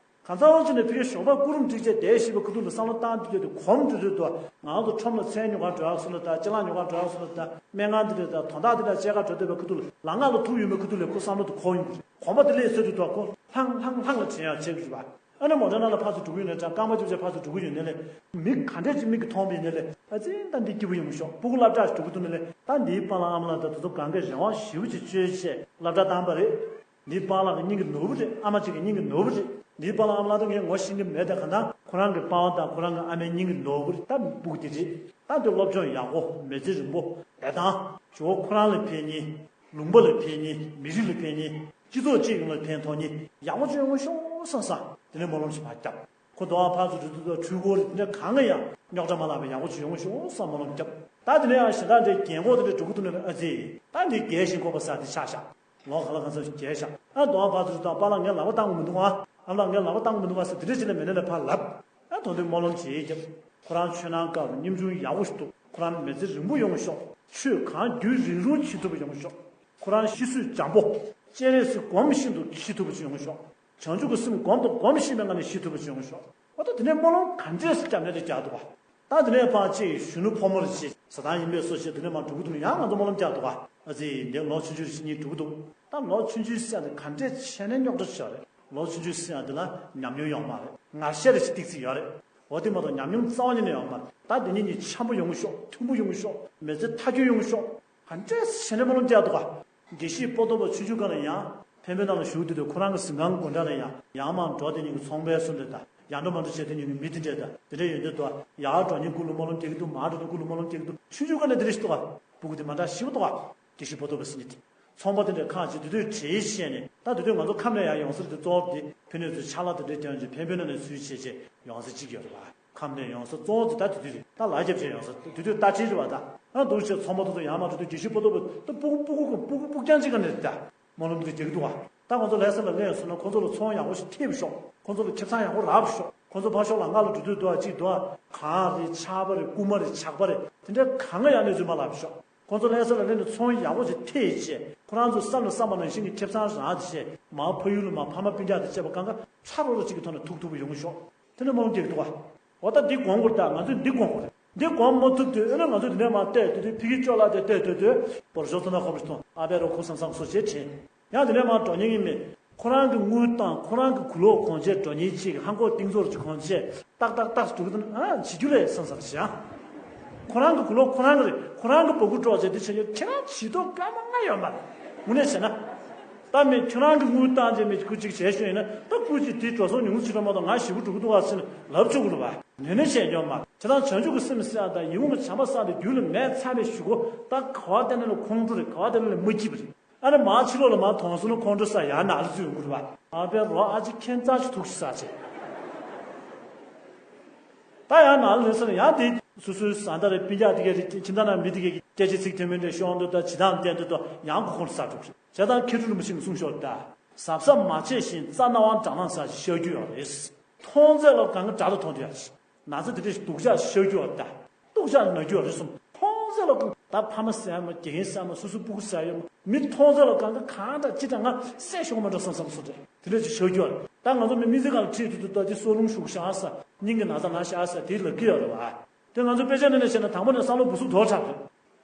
གང་ཚང་བྱས་ནས་ཕ་གི་ཞོགས་པ་སྐུ་རིམ་བསྒྲིགས་བྱས་བསྡད་ཤེས་པའི་ཁ་ཐུག་ལ་བསམ་བློ་བཏང་དུས་དུས་དུ་གོམ་འགྲོ་དུས་དུ་ང་ཚོ་ཁྲོམ་ལ་ཚལ་ཉོ་གར་འགྲོ་ཡག་སོགས་ལ་དང་། ཅ་ལག་ཉོ་གར་འགྲོ་ཡག་སོགས་ལ་དང་། སྨན་ཁང་འདི་འདྲ་དང་དོན་དག་འདི་འདྲ་བྱེད་གར་འགྲོ་སྡོད་པའི་ཁ་ཐུག་ལ་ལམ་ཁ་ལ་ཐུག་ཡོང་བའི་ཁ་ཐུག་ལ་ཁོ་བསམ་བློ་དེ་འཁོར་ཡོང་གི་རེད། གོམ་པ་དེ་སླེབས་ཚར་དུས་དུ་ཁོ་ལྷང་ལྷང་ལྷང་ལ་དྲན་ཡག་བྱེད་ཀྱི་རེད་པ། ཨ་ནི་མོ་ཊ་ནང་ལ་ཕར་ཚུར་འགྲོ་གི་ཡོད་ནའི་འདྲ། རྐང་པ་རྐྱབ་བྱས་ཕར་ཚུར་འགྲོ་གི་ཡོད་ནའི་ལས། མི་ག་འདྲས་ཅིག་མིག་གིས་མཐོང་བ་ཡིན་ནའི་ལས། ཨ་ཙི་ད་འདི་སྐྱིད་པོ་ཡོང་གི་ཤོག་སྤུ་གུ་སློབ་གྲྭ་ཞིག་འགྲོ་གི་འདུག་ནའི་ལས། ད་འདིའི་པཱ་ལགས་ཨ་མ་ལགས་དང་དེ་ཚོ་གང་གས་རང་དབང་ཞེ་པོ་ཅིག་སྤྱོད་བྱས་སློབ་གྲྭ་བཏང་པ་རེད། འདིའི་པཱ་ལགས་ཀྱི་སྙིང་གི་ནོར་བུ་རེད། ཨ་མ་གཅིག་གི་སྙིང་གི་ནོར་བུ་རེད། འདིའི་པཱ་ལགས་ཨ་མ་ལགས་དེ་ངས་ངོ་ཤེས་ཀྱི་མེད། དེ་གང་ལྟར་ཁོ་རང་གི་པཱ་ལགས་དང་ཁོ་རང་གི་ཨ་མའི་སྙིང་གི་ནོར་བུ་རེད། ད་སྤུ་གུ་དེ་རེད། ད་འདི་སློབ་སྦྱོང་ཡག་པོ། མི་ཚེ་རིང་པོ། བདེ་ཐང་། ཇོ་བོ་ཁོ་རང་ལ་ཕན་མཁན། ལུང་པ་ལ་ཕན་མཁན། མི་རིགས་ལ་ཕན་མཁན། སྤྱི་ཚོགས་སྤྱི་ཡོངས་ལ་ཕན་ཐོགས་མཁན་ཡག་པོ་ཅིག་ཡོང་གི་ཤོག་བསམ་བསམ། དེ་ནས་སྨོན་ལམ་ཞིག་ཕར་བརྒྱབ། ཁོ་དོ་བ་ཕར་ཚུར་འགྲོ་དུས་ད་འཕྲུལ་འཁོར་རེད། དེ་འདྲ་གང་ག་ཡང་རྙོག་དྲ་མ་ལངས་པའི་ཡག་པོ་ཅིག་ཡོང་གི་ཤོག་བསམ་སྨོན་ལམ་བརྒྱབ། ད་དེ་ནས་ཡང་གཞན་དག་འདྲའི་རྒན་གོག་དེ་འདྲ་འགྲོ་གི་འདུག་ནའི་ཨ་ཙི། ད་འདི་རྒས་ཤིང་འཁོགས་པ་ཟེར་དེ་ཆགས་ཤག་ལོ་ག་ལ་གང་འཚམ་ཞིག་རྒས་ཤག་ཨ་དོ་བ་ཕར་ཚུར་དང་པཱ་ལགས་ངས་ལག་པ་བཏང་དགོས་མི་འདུག་ཨ། ཨ་ལགས་ངས་ལག་པ་བཏང་དགོས་མི་འདུག་ཨ་ཟེར་དེ་འདྲ་བྱས་ནས་མི་སྣ་ལ་ཕར་ལབ། ཨ་དོན་དུ་སྨོན་ལམ་ཅིག་བརྒྱབ། ཁོ་རང་ཆོས་ནང་སྐབས་སྙོམས་ཆུང་ཡག་པོ་ཞིག་འདུག་ཁོ་རང་མི་ཚེ་རིང་པོ་ཡོང་ཤོག་ཆོས་གང་རྒྱུན་རིང་རུང་བྱེད་ཐུབ་པ་ཡོང་ཤོག་ཁོ་རང་ཤི་གསོན་འཇམ་པོ། སྤྱན་རས་གཟིགས་སྒོམ་ཤིན་ཏུ་ཤི་ཐུབ་པ་ཅིག་ཡོང་ཤོག་བྱང་ཆུབ་ཀྱི་སེམས་སྒོམ་དང་སྒོམ་ཤེས་པའི་ངང་ནས་ཤི་ཐུབ་པ་ཅིག་ཡོང་ཤོག་འོ་ད་དེ་ནས་སྨོན་ལམ་ག་འདྲས་སེ་བརྒྱབ་ནའི་དེ་རྒྱག་འདུག་ག་ད་དེ་ནས་ཕར་ཅིག་གཞོན་ནུ་ཕོ་མོ་རེ་ཅིག་ཟ་ཐང་ཡིན་པས་སོ་ཞེས་དེ་ནས་མར་འགྲོ་གི་འདུག་ནའི་ཡང་ང་ཚོ་སྨོན་ལམ་རྒྱག་འདུག་ག་ཨ་ཙི་འདི་ལོ་ཆུང་ཆུང་རེ་ཞིག་གཉིས་འགྲོ་གི་འདུག་ད་ལོ་ཆུང་ཆུང་ཟེར་ཡག་དེ་ག་འདྲས་བྱས་ནས་རྙོག་དྲ་ཞིག་ཡོད་རེད། ལོ་ཆུང་ཆུང་ཟེར་ཡག་དེ་ལ་ཉམས་མྱོང་ཡོད་མ་རེད། ངར་ཤ་རེ་ཞིག་ཏིག་ཙི་ཡོད་རེད། འོ་དེ་མ་གཏོགས་ཉམས་མྱོང་རྩ་བ་ཉིད་ནས་ཡོད་མ་རེད། ད་དེ་ནས་གཉིས་གཉིས་འཆམ་པོ་ཡོང་གི་ཤོག་མཐུན་པོ་ཡོང་གི་ཤོག་མི་ཚེ་མཐའ་འཁྱོལ་ཡོང་གི་ཤོག་ག་འདྲས་བྱས་ནས་སྨོན་ལམ་རྒྱག་འདུག་ག་དགེ་བཤེས་པོ་ཏོ་པ་ཆུང་ཆུང་སྒང་ལ་ཡང་འཕན་པོའི་ནང་ལ་བཞུགས་དུས་དུས་ཁོ་རང་གི་གཟིམ་ཁང་སྒོ་འགྲམ་ལ་ཡང་ཡར་མར་འགྲོ་དེ་ཉིན་གྱི་ཚོང་པའི་སུ་འདྲ་དང་ཡར་འགྲོ་མར་འགྲོ་བྱས་དེ་ཉིན་གྱི་མི་དེ་འདྲ་དང་དེ་འདྲ་ཡོང་དུས་དུས་ཡར་འགྲོ་ཉིན་སྐུ་ལ་སྨོན་ལམ་རྒྱག་གི་འདུག་མར་འགྲོ་ཉིན་སྐུ་ལ་སྨོན་ལམ་རྒྱག་གི་འདུག་ཆུང་ཆུང་སྒང་ནས་དེ་འདྲ་ཞིག་འདུག་ག་སྤུ་གུ་དེ་མ་འདྲ་ཞིག་འདུག་ག་དགེ་བཤེས་པོ་ཏོ་པ་ཟེར་མཁན་དེ། ཚོང་པ་དེ་འདྲ་ཁག་ཅིག་དེ་དུས་གྲལ་བཤད་ནས་ད་དེ་དུས་ང་ཚོ་ཁམས་ནས་ཡར་ཡོང་ས་རེད་དེ། གཙོ་བོ་དེ་ཕན་ནུས་ཚོའི་ཕྱག་ལས་དེ་འདྲ་སྟོན་བྱས་འཕན་པོའི་ནང་ནས་ཚུར་བྱས་བྱས་ཡོང་ས་གཅིག་ཡོད་རེད་བ། ཁམས་ནས་ཡོང་ས་གཙོ་བོ་དེ་ད་དེ་དུས་རེད། ད་ལག་རྒྱབ་བྱས་ཡོང་ས་དེ་དུས་རྟ་ཁྲིད་རེད་བ། ད་ཨ་འདུག་བྱས་ཚོང་པ་དེ་ཚོ་ཡར་མར་འགྲོ་དུས་དགེ་བཤེས་པོ་ཏོ་པ་ད་སྤུ་གུ་སྤུ་གུ་སྤུ་གུ་སྤུ་རྐྱང་གཅིག་ག་ནས་རེད། ད་སྨོན་ལམ་དེ་རྒྱག་གི་འདུག་བ། ད་ང་ཚོ་ལྷ་ས་ལ་སླེབས་སོང་ན་ཁོ་ཚོ་ལ་ཚོང་ཡག་པོ་ཞིག་ཐེབས་ཤོག་ཁོ་ཚོ་ལ་ཁེ་བཟང་ཡག་པོ་རག་ཤོག་ཁོ་ཚོ་ཕར་ཕྱོགས་ལ་ང་ལ་འགྲོ་དུས་འདུག་ག་གཅིག་འདུག་ག་གངས་རེད། ཆར་པ་རེད། རྐུན་མ་རེད། ཇག་པ་རེད། དེ་འདྲ་གང་ག་ཡང་གནོད་འཚེ་མ་ལབ་ཤོག་ཁོ་ཚོ་ལྷ་ས་ལ་སླེབས་ནས་ཚོང་ཡག་པོ་ཞིག་ཐེབས་བྱས། ཁོ་རང་ཚོ་བསམ་ལ་བསམ་པ་ནང་བཞིན་གྱི་ཁེ་བཟང་རག་བྱས། མར་ཕ་ཡུལ་ལ་མར་ཕ་མ་སྤུན་ཀྱག་དང་བཅས་པ་གང་ག་ཚ་རོག་རོག་ཅིག་གི་ཐོག་ནས་ཐུག་ཐུབ་པ་ཡོང་ཤོག་དེ་འདྲ་སྨོན་ལམ་རྒྱག་གི་འདུག་ག་འོ་ད་འདི་དགོངས་དགོས་རེད། ད་ང་ཚོས་འདི་དགོངས་དགོས་རེད། འདི་དགོངས་མ་ཐུབ་དུས་ཨེ་ན་ང་ཚོས་འདི་ནས་མར་བལྟས་དུས་དུས་ཕ་གི་ཅོ་ལགས་དེ་བལྟས་དུས་དུས་བོར་ཞོག་ཚོ་ན་ཁོ་བོ་ཞིག་མཐོང་ཨ་བས་རོ་ཁུ་སང་སང་སོ་བྱེད་དྲན། ཡང་དེ་ནས་མར་འགྲོ་མཁན་གྱི་མི། ཁོ་རང་གི་དངུལ་བཏང་། ཁོ་རང་གི་གོས་ལོག་གོན་བྱས་འགྲོ་མཁན་ཅིག་ཧང་གོ་ཏིང་ཙོར་ཅིག་གོན་བྱས་ཏག་ཏག་ཏག་འགྲོ་གི་འདུག་ན་ཨ་བྱེད་རྒྱུ་ལས་བསམ་བསམ་བྱས་ཨ། ཁོ་རང་གི་གོས་ལོག་ཁོ་རང་གི་རེད། ཁོ་རང་གི་སྤུ་གུ་འགྲོ་བྱས་འདི་བྱེད་རྒྱུ་ཁྱེད་རང་བྱེད་དོ་སྐར་མ་ལྔ་ཡོད་མ་རེད། དངོས་གནས་བྱས་ན། ད་མི་ཁྱོད་རང་གི་དངུལ་བཏང་བྱས་མི་སྐུ་གཅིག་བྱས་ཤོག་ཡིན་ན་ད་སྐུ་གཅིག་དེ་འགྲོ་སོང་ཉུང་ངུ་ཕྱིན་རོགས་མ་གཏོགས་ང་ཞེ་པོ་འགྲོ་གི་འདུག་ག་ཟེར་ནས་ལབ་ཆོག་གི་རེད་བ། ནུས་ནི་བྱས་མྱོང་མ་རེད། ཁྱེད་རང་བྱང་ཆུབ་ཀྱི་སེམས་ཟེར་ཡག་དང་ཡིད་འོང་གི་བྱམས་པ་ཟེར་ཡག་དེ་རྒྱུད་ལ་མེད་ཚར་བའི་གཞུག་གུ་ད་ག་བ་བལྟས་ན་ལ་ཁོང་ཁྲོ་རེད། ག་བ་བལྟས་ན་ལ་མ་སྐྱིད་པ་རེད། ཨ་ནི་མར་ཕྱི་ལོགས་ལ་མར་དོང་སོ་ན་ཁོང་ཁྲོ་ཟ་ཡར་ནག་ལ་ཚུད་ཡོང་གི་རེད་པ། ཨ་པའི་རོ་ཨ་ཅེ་ཁྱེད་རྩ་ཆུ་ཐུག་ཤི་ཟ་ཆེ། ད་ཡང་ནང་ལ་ལོས་ཟེར་ན་ཡང་དེ་སོ་སོའི་བཟའ་ཟླ་རེད། སྤུན་ཀྱག་དེ་གས་རེད། ཁྱིམ་ཚང་ནང་མི་དེ་གས་ཀྱི་སྐད་ཆ་ཚིག་ཐོན་མིན་རེད། ཤོང་འདུག་ད་ཇི་ལྟར་བསྟན་འདུག་ད་ཡང་ཁོ་ཁོང་ཁྲོ་ཟ་འགྲོ་གི་རེད། བྱས་ཙང་མཁས་གྲུབ་རིན་པོ་ཆེ་གིས་གསུངས་ཤོར་ད། གཟབ་གཟབ་མ་བྱས་བཞིན་རྩ་རྣ་བ་འདྲ་ལངས་ཟ་ཞིག་ཤོར་རྒྱུ་ཡོད་རེད། མཐོང་ཚད་ལ་གང་ག་དྲག་ཏུ་མཐོང་རྒྱུ་ཡོད་རེད། ན་ཚ་དེ་འདྲ་ཞིག་སྡུག་ཅག་ཤོར་རྒྱུ་ཡོད་རེད་ད། སྡུག་ཅག་ན་རྒྱུ་ཡོད་རེད་གསུངས། མཐོང་ཚད་ལ་གང་ད་ཕ་མ་ཟེར་ཡ་མ་དགེ་རྒན་ཟེར་ཡ་མ་སོ་སོའི་སྤུ་གུ་ཟེར་ཡ་ཡོད་མ། མི་མཐོང་ཚད་ལ་གང་ག་གང་འདྲ་ཅི་འདྲ་ང་བསད་ཤོག་མ་འགྲོ་བསམ་བསམ་སོ་རེད། དེ་འདྲ་ཅིག་ཤོར་རྒྱུ་ཡོད་རེད། ད་ང་ཚོ་མི་མི་ཚེ་གང་ལ་ཁྲིད་དུས་དུ་ད་དེ་སྲོག་རླུང་ཞུགས་ཤག་ཟེར། སྙིང་གི་ན་ཚ་ན་ཤག་ཟེར་དེ་ལབ་ཀྱི་ཡོད་རེད་བ། དེ་ང་ཚོ་དཔེ་ཆ་ནང་ནས་བཤད་ན་དང་པོ་ནས་བསམ་བློ་སྦུག་སུབ་དོག་དྲགས་རེད།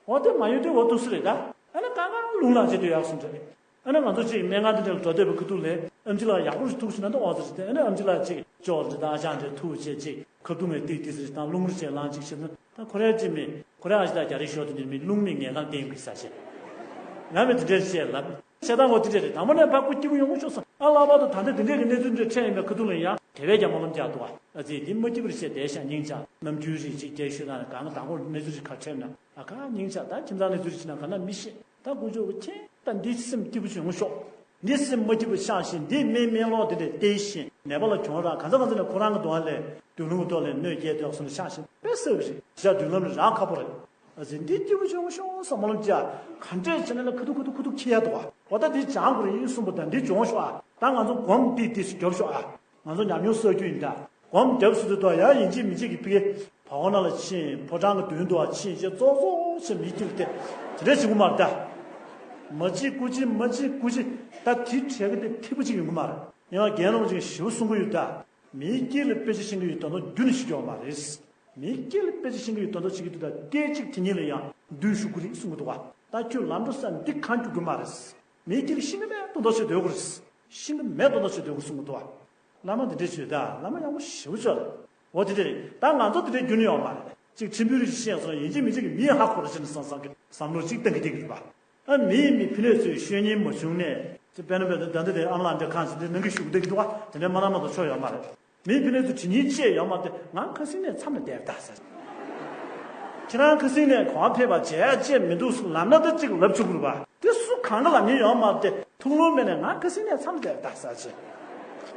འོ་དེ་མ་ཡོད་དུས་འོ་ཐུག་སྲིད་རེད་ད། ཨ་ནི་གང་ག་ལུང་ལ་བྱེད་དུ་ཡག་སོང་རེད། ཨ་ནི་ང་ཚོ་ཅིག་སྨན་ཁང་དེ་འདྲ་ལ་འགྲོ་བསྡད་པའི་ཁ་ཐུག་ལས་ཨེམ་ཆི་ལགས་ཡག་པོ་ཞིག་ཐུག་ཕྱིན་ན་ད་འོ་ཙི་རེད་དེ། ཨ་ནི་ཨེམ་ཆི་ལགས་ཅིག་ཅོག་རེད་ད། ཨ་ཅག་འདྲ་ཐུག་བྱས་ཅིག་ཁ་བརྡུང་བའི་ཏིག་ཏིག་ཟེར་དང་རླུང་རེ་བྱས་ལངས་ཅིག་བྱས་ན་ད་ཁོ་རའི་ཅིག་མི་ཁོ་རའི་ཨ་ཅག་ད་རྒྱ་རིགས་ཤོར་དུ་འདིར་མི་རླུང་མི་ངན་གང་བསྟན་གི་ས་ཆེ། ང་མི་དེ་འདྲ་བྱས་ལབ། བྱས་ཙང་འོ་དེ་འདྲ་རེད། དང་པོ་ནས་ཕར་སྐུ་སྐྱིད་པོ་ཡོང་གི་ཆོག་སོང་། ཨ་ལྷག་པར་དུ་ད་ལྟ་དེ་འདྲས་ཀྱི་གནས་ཚུལ་འདྲ་འཕྲད་ཡིན་པའི་ཁ་ཐུག་ལ་ཡང་དེ་བས་ཀྱང་སྨོན་ལམ་རྒྱག་འདུག་ཨ། ཨ་ཙི་འདི་མ་སྐྱིད་པར་བྱས་བསྡད་ཤག་སྙིང་རྗེ། ནམ་རྒྱུན་རེ་ཅིག་སྐད་ཤོད་ན་གང་དང་པོ་གནས་ཚུལ་ཞིག་ག་འཕྲད་ན་ཨ་ཁ་སྙིང་རྗེ། ད་ཁྱིམ་ཚང་གནས་ཚུལ་ཞིག་ན་ག་ན་མི་ཤེས། ད་དཀོན་མཆོག་གི་མཁྱེན། ད་འདི་སེམས་སྐྱིད་པོ་བྱུང་ཤོག་འདི་སེམས་མ་སྐྱིད་པ་བཤགས་ཤིང་འདི་སྨན་སྨན་ལོག་འདི་འདྲས་བསྟེན་ཞིང་ནད་པ་ལ་གྱོང་རག་ག་ཚ་ག་ཚ་ནས་ཁོ་རང་གི་གདོང་ལས་སྡོད་ལུང་གི་ཐོག་ལས་གནོད་སྐྱེལ་འདོད་སོང་ན་བཤགས་ཤིང་དཔེ་གསལ་བ་རེད། བཞག་མདུན་ལམ་ལ་རག་ཁག་པོ་རེད། ཨ་ཙི་འདི་སྐྱིད་པོ་བྱུང་ཤོག་བསམ་བློ་བྱ། ག་འདྲས་བྱས་ན་ལ་ཁ་ཐུག་ཁ་ཐུག་ཁ་ཐུག་ཁྱེར་ཡ་འདུག་བ། འོ་ད་འདི་སྦྱང་དགོས་རེད་ཡིན་གསུངས་པ་དང་འདི་སྦྱོང་ཤོག་ཨ། ད་ང་ཚོ་སྒོམ་ཏིག་ཏིག་ཞིག་རྒྱོབ་ཤོག་ཨ། ང་ཚོ་ཉམས་མྱོང་བསགས་རྒྱུ་ཡིན་ད། སྒོམ་རྒྱབ་ཟེར་དུས་ད་ཡ་ཡིན་གཅིག་མིན་གཅིག་གི་ཕི་གེ་བ་འོ་ན་ལ་ཕྱིན། ཕོ་བྲང་གི་མདུན་དུ་ཨ་ཕྱིན་བྱས་ཙོག་ཙོག་བྱས་མི་སྐྱིད་ལ་དེ་དེ་འདྲས་བྱེད་དགོས་མ་རེད་ད། མ་བྱེད་དགུ་བྱེད་མ་བྱེད་དགུ་བྱེད་ད་དེ་བྲལ་གི་དེ་ཐིག་པ་གཅིག་ཡོང་གི་མ་རེད། ཡང་རྒན་རབས་ཅིག་ཞིབ་གསུང་གི་ཡོད་ད། མིའི་སྐྱིད་ལ་དཔེ་ཆ་ཤེས་ཀྱི་ཡོད་དོན་དག་རྒྱུན་ནས་ཤེས་ཀྱི་ཡོད་མ་རེད། མིའི་སྐྱིད་ལ་དཔེ་ཆ་ཤེས་ཀྱི་ཡོད་དོན་དག་བྱེད་ཀྱི་འདུག་ད་སྐད་ཅིག་དེ་ཉིད་ལ་ཡང་བདུད་ཞུགས་ཀྱི་རེད་གསུང་གི་འདུག་བ། ད་ཁྱོད་ལམ་འགྲོ་ས་འདི་གང་རྒྱུག་གི་མ་རེད། མིའི་སྐྱིད་ལ་ཤེས་ཀྱི་མེད་དོན་དག་བྱེད་སྡོད་དགོས་རེད། ཤེས་ཀྱི་མེད་དོན་དག་བྱེད་སྡོད་དགོས་གསུང་གི་འདུག་བ། བླ་མ་འདི་འདྲས་བྱོས་ད། བླ་མ་ཡག་པོ་ཞེ་པོ་ཅིག་རེད། འོ་དེ་འདྲས་རེད། ད་ང་ཚོ་དེ་འདྲས་རྒྱུན་ནས་ཡོད་མ་རེད། ཅིག་ཁྲིམས་དཔོན་རེ་ཞིག་ཤེས་སོང་ཡིན་གཅིག་མིན་གཅིག་གིས་མི་ཧ་གོ་རེ་བྱས་ནས་བསམ་བསམ་གི་བསམ་བློ་ཅིག་གཏང་གི་བསྡད་ཀྱི་རེད་པ། ཨ་མི་ཡིས་མི་ཕི་ནས་ཚོས་ཤོད་ཉན་མ་བྱུང་ནས་ཅིག་དཔེར་ན་དཔེར་ན་ད་འདི་དེ་ཨ་མ་ལགས་འདྲ་ཁང་ཞིག་འདི་ནང་གི་ཞུགས་བསྡད་ཀྱི་འདུག་བ། དེ་འདྲས་མ་གནང་མ་གཏོགས་ཆོ་ཡོད་མ་རེད། མི་ཕི་ནས་ཚོས་དྲི་ཉན་བཅས་ཡོད་མ་རེད། ང་ཁ་སང་ནས་མཚམས་ལ་བསྡད་ད་ཟེར། ཁྱེད་རང་ཁ་སང་ནས་གང་ཕེབས་པ་བྱས་ཡ་བཅས་མི་འདུག་ལབ་ན་ད་ཅིག་ལབ་ཆོག་གི་རེད་པ། དེ་སུ་གང་ག་ལབ་མཁན་ཡོད་མ་རེད་དེ། ཐུགས་སློང་མེད་ནས་ང་ཁ་སང་ནས་མཚམས་བསྡད་ད་ཟེར་ཅིག་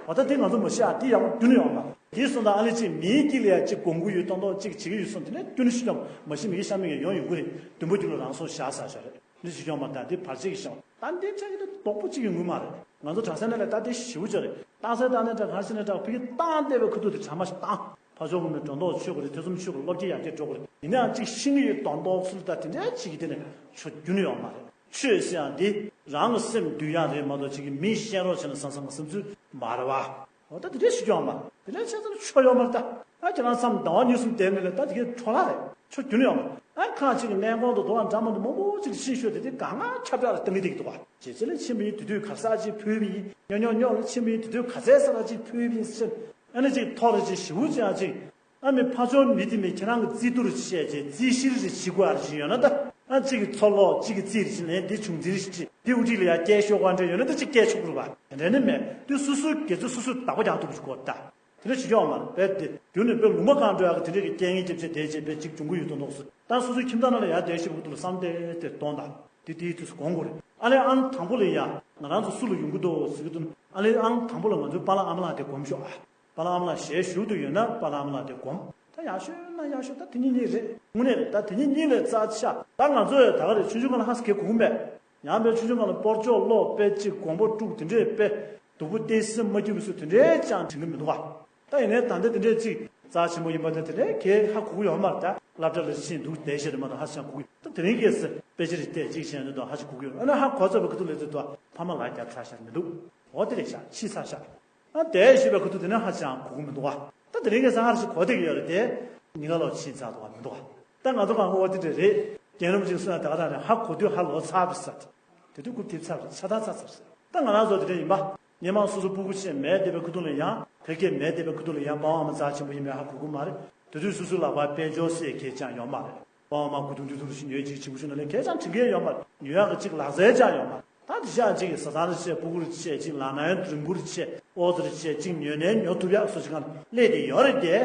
འོ་ད་དེ་ང་ཚོ་མ་ཤེས་ཨ། དེ་ཡག་པོ་རྒྱུན་ནས་ཡོད་མ་རེད། དེ་སོང་ཙང་ཨ་ལེ་ཅིག་མིའི་དཀྱིལ་ལ་ཡ་ཅིག་སྒོམ་གི་ཡོད་མདོག་མདོག་ཅིག་བྱེད་ཀྱི་ཡོད་སོང་། དེ་ནས་རྒྱུན་ནས་ཤི་ཀྱང་མ་ཤི་མི་གི་ཤ་མི་གི་ཡོང་ཡོང་གི་རེད། མདུན་པ་རྒྱུད་ལ་རང་སྲོག་བཞག་ཟེར་ཞོར་རེད། འདི་ཞིག་ཡོང་མ་ད་འདི་བར་ཆད་ཀྱི་ཤོག་ད་འདི་ཆ་གི་དེ་དོག་པོ་གཅིག་གི་ངུས་མ་རེད། ང་ཚོ་གྲྭ་སའི་ནང་ལ་ད་དེ་ཞེ་པོ་ཅིག་རེད། རྟགས་གསལ་རྟགས་གནས་འདྲ་གང་ཞིག་ནས་འདྲ་ཕ་གི་བཏང་བསྡད་པའི་ཁུ་ཐུག་དེ་གྲ་མ་ཞིག་བཏང་། ཕ་ཆོས་གོང་མའི་སྒྲོ་འདོགས་ཆོད་དགོས་རེད། ཐེ་ཚོམ་ཆོད་དགོས་རེད། སློབ་སྐྱེ་ཡར་རྒྱས་འགྲོ་དགོས་རེད། ཡིན་ནའང་གཅིག་ཤི་ནི་ཡོད་མདོག་མདོག་སུ་ལ་ད་དེ་འདྲའི་གཅིག་གི་དེ་ནས་ཆོས་རྒྱུན་ནས་ཡོད་མ་རེད། ཆོས་ཟེར་ཡང་འདི་རང་གི་སེམས་འདུལ་ཡག་རེད་མ་གཏོགས་གཅིག་གི་མི་བཤད་རོགས་བྱས་ན་བཟང་བཟང་གི་བསམ་ཚུལ་མ་རེད་བ། འོ་ད་དེ་འདྲའི་ཞིག་ཡོད་མ་རེད། དེ་འདྲའི་བྱས་ཙང་ཆོས་ཡོད་མ་རེད་ད། ཨ་ཁྱེད་རང་མཚམས་ཟླ་བ་གཉིས་གསུམ་བསྡད་མི་ལ་ད་དེ་གའི་འཕྲོ་བརླག་རེད། ཆོས་རྒྱུན་ཡོད་མ་རེད། ཨ་ཁ་ཅིག་གི་གནས་ཁང་དུ་དུ་བ་འདྲ་མ་འདུག་མང་པོ་ཅིག་ཕྱིན་ཤོད་དེ་དེ་གང་ང་ཁྱབ་བསྒྲགས་ལ་བཏང་གི་བསྡད་ཀྱི་འདུག་བ། རྗེས་ཚེ་ལ་ཕྱིན་པ་ཡིན་དུས་དུས་ག་ས་ཅིག་ཕུལ་བ་ཡིན། ཉོ་ཉོ་ཉོ་ལ་ཕྱིན་པ་ཡིན་དུས་དུས་ག་ཚད་ས་ལ་ཅིག་ཕུལ་བ་ཡིན་ཟེར། ཨ་ནི་ཅིག་ཐོག་རེ་ཅིག་ཞེ་པོ་ཅིག་ཡང་ཅིག་ཨ་མི་ཕ་ཆོས་མི་དེ་མི་ཁྱེད་རང་གི་རྩིས་ཐོ་རེ་བཤད་ཅིག་རྩིས་གཞིར་རེ་བྱེད་དགོས་ཨ་རེ་ཅིག་ཡོད་ན་ད། ཨ་གཅིག་གི་ཚོ་ལོག་གཅིག་གི་རྩིས་རེ་བྱེད་ནས་འདི་བྱུང་རྩིས་རེ་བྱེད་ཅིག་འདི་དབུ་ཁྲིད་ལ་ཡང་སྐད་ཤོད་དགོས་འདྲ་ཡོད་ན་ད་ཅིག་སྐད་ཤོད་དགོས་རེད་པ། དེ་འདྲ་ནི་མེད་དུས་སོ་སོའི་དགེ་རྩ་སོ་སོས་བདག་པོ་རྒྱག་ཐུབ་པ་ཞིག་དགོས་ད། དེ་འདྲ་བྱེད་ཀྱི་ཡོད་མ་རེད་པས། དེ་རྒྱུན་ནས་དཔེ་ལུང་པ་གང་འགྲོ་ཡག་གི་དེ་འདྲ་གི་རྐྱེན་ངན་རྐྱབ་བྱས་བསྡད་བྱས་དཔེ་གཅིག་འབྱུང་གི་ཡོད་དོ་འདུག་ཟེར། ད་སོ་སོའི་ཁྱིམ་ཚང་ནང་ལ་ཡར་བསྡད་ཤེས་པ་ཁུ་ཐུག་ལ་བསམ་བསྡད་དེ་གཏོང་དང་། དེ་དེའི་དུས་སུ་སྒོམ་དགོས་རེད། ཨ་ལས་ཨང་དང་པོ་ལ་ཡ་ང་རང་ཚོ་སུ་ལ་ཡོང་གི་འདུག་ཟེར་གི་འདུག་ཨ་ལས་ཨང་དང་པོ་ལ་ང་ཚོའི་པཱ་ལགས་ཨ་མ་ལགས་དེ་སྒོམ་ཤོག་ཨ། པཱ་ལགས་ཨ་མ་ལགས་ཞལ་བཞུགས་འདུག་ཡོད་ན་པཱ་ལགས་ཨ་མ་ལགས་དེ་སྒོམ། ད་ཡག་ཤོས་ན་ཡག་ཤོས་ད་དེ་གཉིས་གཉིས་རེད། དངོས་གནས་རེད། ད་དེ་གཉིས་གཉིས་ལས་རྩ་ཆེ་ཤག་ད་ང་ཚོ་ཡ་ད་ག་རེད། ཆུང་ཆུང་སྒང་ལ་ཧ་སེ་གེ་གོ་གི་མེད། ཡང་དཔེ་ཆུང་ཆུང་སྒང་ལ་སྤོར་ཆོག་ལོག་དཔེ་གཅིག་གོམ་པ་དཀྲུག་དེ་འདྲས་དཔེ། སྡུག་པོ་བསྟན་སེམས་མ་སྐྱིད་པ་སུ་དེ་འདྲས་ཅང་དྲན་གི་མི་འདུག་བ། ད་ཡིན་ནའི་ད་ལྟ་དེ་འདྲས་ཅིག་རྩ་ཆེན་པོ་ཡིན་པ་དང་དེ་འདྲས་གལ་ཧ་གོ་གི་ཡོད་མ་རེད། ད་སློབ་གྲྭ་ལ་ཕྱིན་འདུག་བསྡད་ཤེས་རེད་མ་གཏོགས་ཧ་ཅང་གོ་གི། ད་དེ་རིང་གལ་སྲིད་དཔེ་ཆ་རེ་བལྟས་གཅིག་བྱས་ན་ད་ཧ་ཅང་གོ་གི་ཡོད། ཨ་ནི་ཧ་གོ་ཚར་བའི་ཁ་ཐུག་ལས་ཚོད་དུ་ཕ་མ་ལགས་རྒྱབ་ཚར་ཤག་མི་འདུག་འོ་དེ་རེད་ཤག་ཕྱིས་ཚར་ཤག་ཨ་དེ་ཞུས་པའི་ཁ་ཐུག་དེ་ནས་ཧ་ཅང་གོ་གི་མི་འདུག་བ། ད་དེ་རིང་གི་ས་ཧར་ཞིག་གོ་བསྡད་ཀྱི་ཡོད་རེད་དེ། ཉིན་ག་ལོག་ཕྱིན་ཚར་འདུག་བ་མི་འདུག་བ། ད་ང་ཚོ་གང་གོ་བ་དེ་འདྲ་རེད། རྒན་རབས་ཅིག་གསུངས་ཡ་ད་ག་ད་རེད། ཧ་གོ་དུས་ཧ་ལོ་ཚར་བ་ཟེར། དེ་དུས་རྐུབ་རྡིབ་ཚར་རེད། ཆ་ཚང་ཚར་ཚར་རེད། ད་ང་རང་ཚོ་དེ་འདྲ་ཡིན་པ། སྔོན་མ་སོ་སོ་སྤུ་གུ་ཆེ་མེད་བསྡད་པའི་ཁ་ཐུག་ལ་ཡང་ཕལ་སྐད་མེད་བསྡད་པའི་ཁ་ཐུག་ལ་ཡང་པ་ཕ་མ་རྩ་ཆེན་པོ་ཡིན་པའི་ཧ་གོ་གི་མ་རེད། དེ་དུས་སོ་སོའི་ལག་པར་དཔལ་འབྱོར་ཟེར་གང་ཅང་ཡོད་མ་རེད། པ་ཕ་མ་གུ་དུང་དུ་དུ་རུ་ཞིག་ཉོས་ཅིག་བྱིའུ་ཞིག་ན་ལས་གང་ཅང་དྲན་གྱི་ཡོད་མ་རེད། ཉོ་ཡག་གི་ཅིག་ལག་རྩལ་ཅང་ཡོད་མ་རེད། ད་དེ་ཤག་ཅིག་གི་བཟའ་ཚང་རེ་བྱས། སྤུ་གུ་རེ་བྱས། ཅིག་ལག་ན་ཡང་རིང་པོ་རེ་བྱས། ཨོ་ཙི་རེ་བྱས། ཅིག་ཉོས་ནས་ཉོ་ཐུབ་ཡག་སོ་ཅིག་གང་སླེབས་བསྡད་ཡོད་རེད་དེ།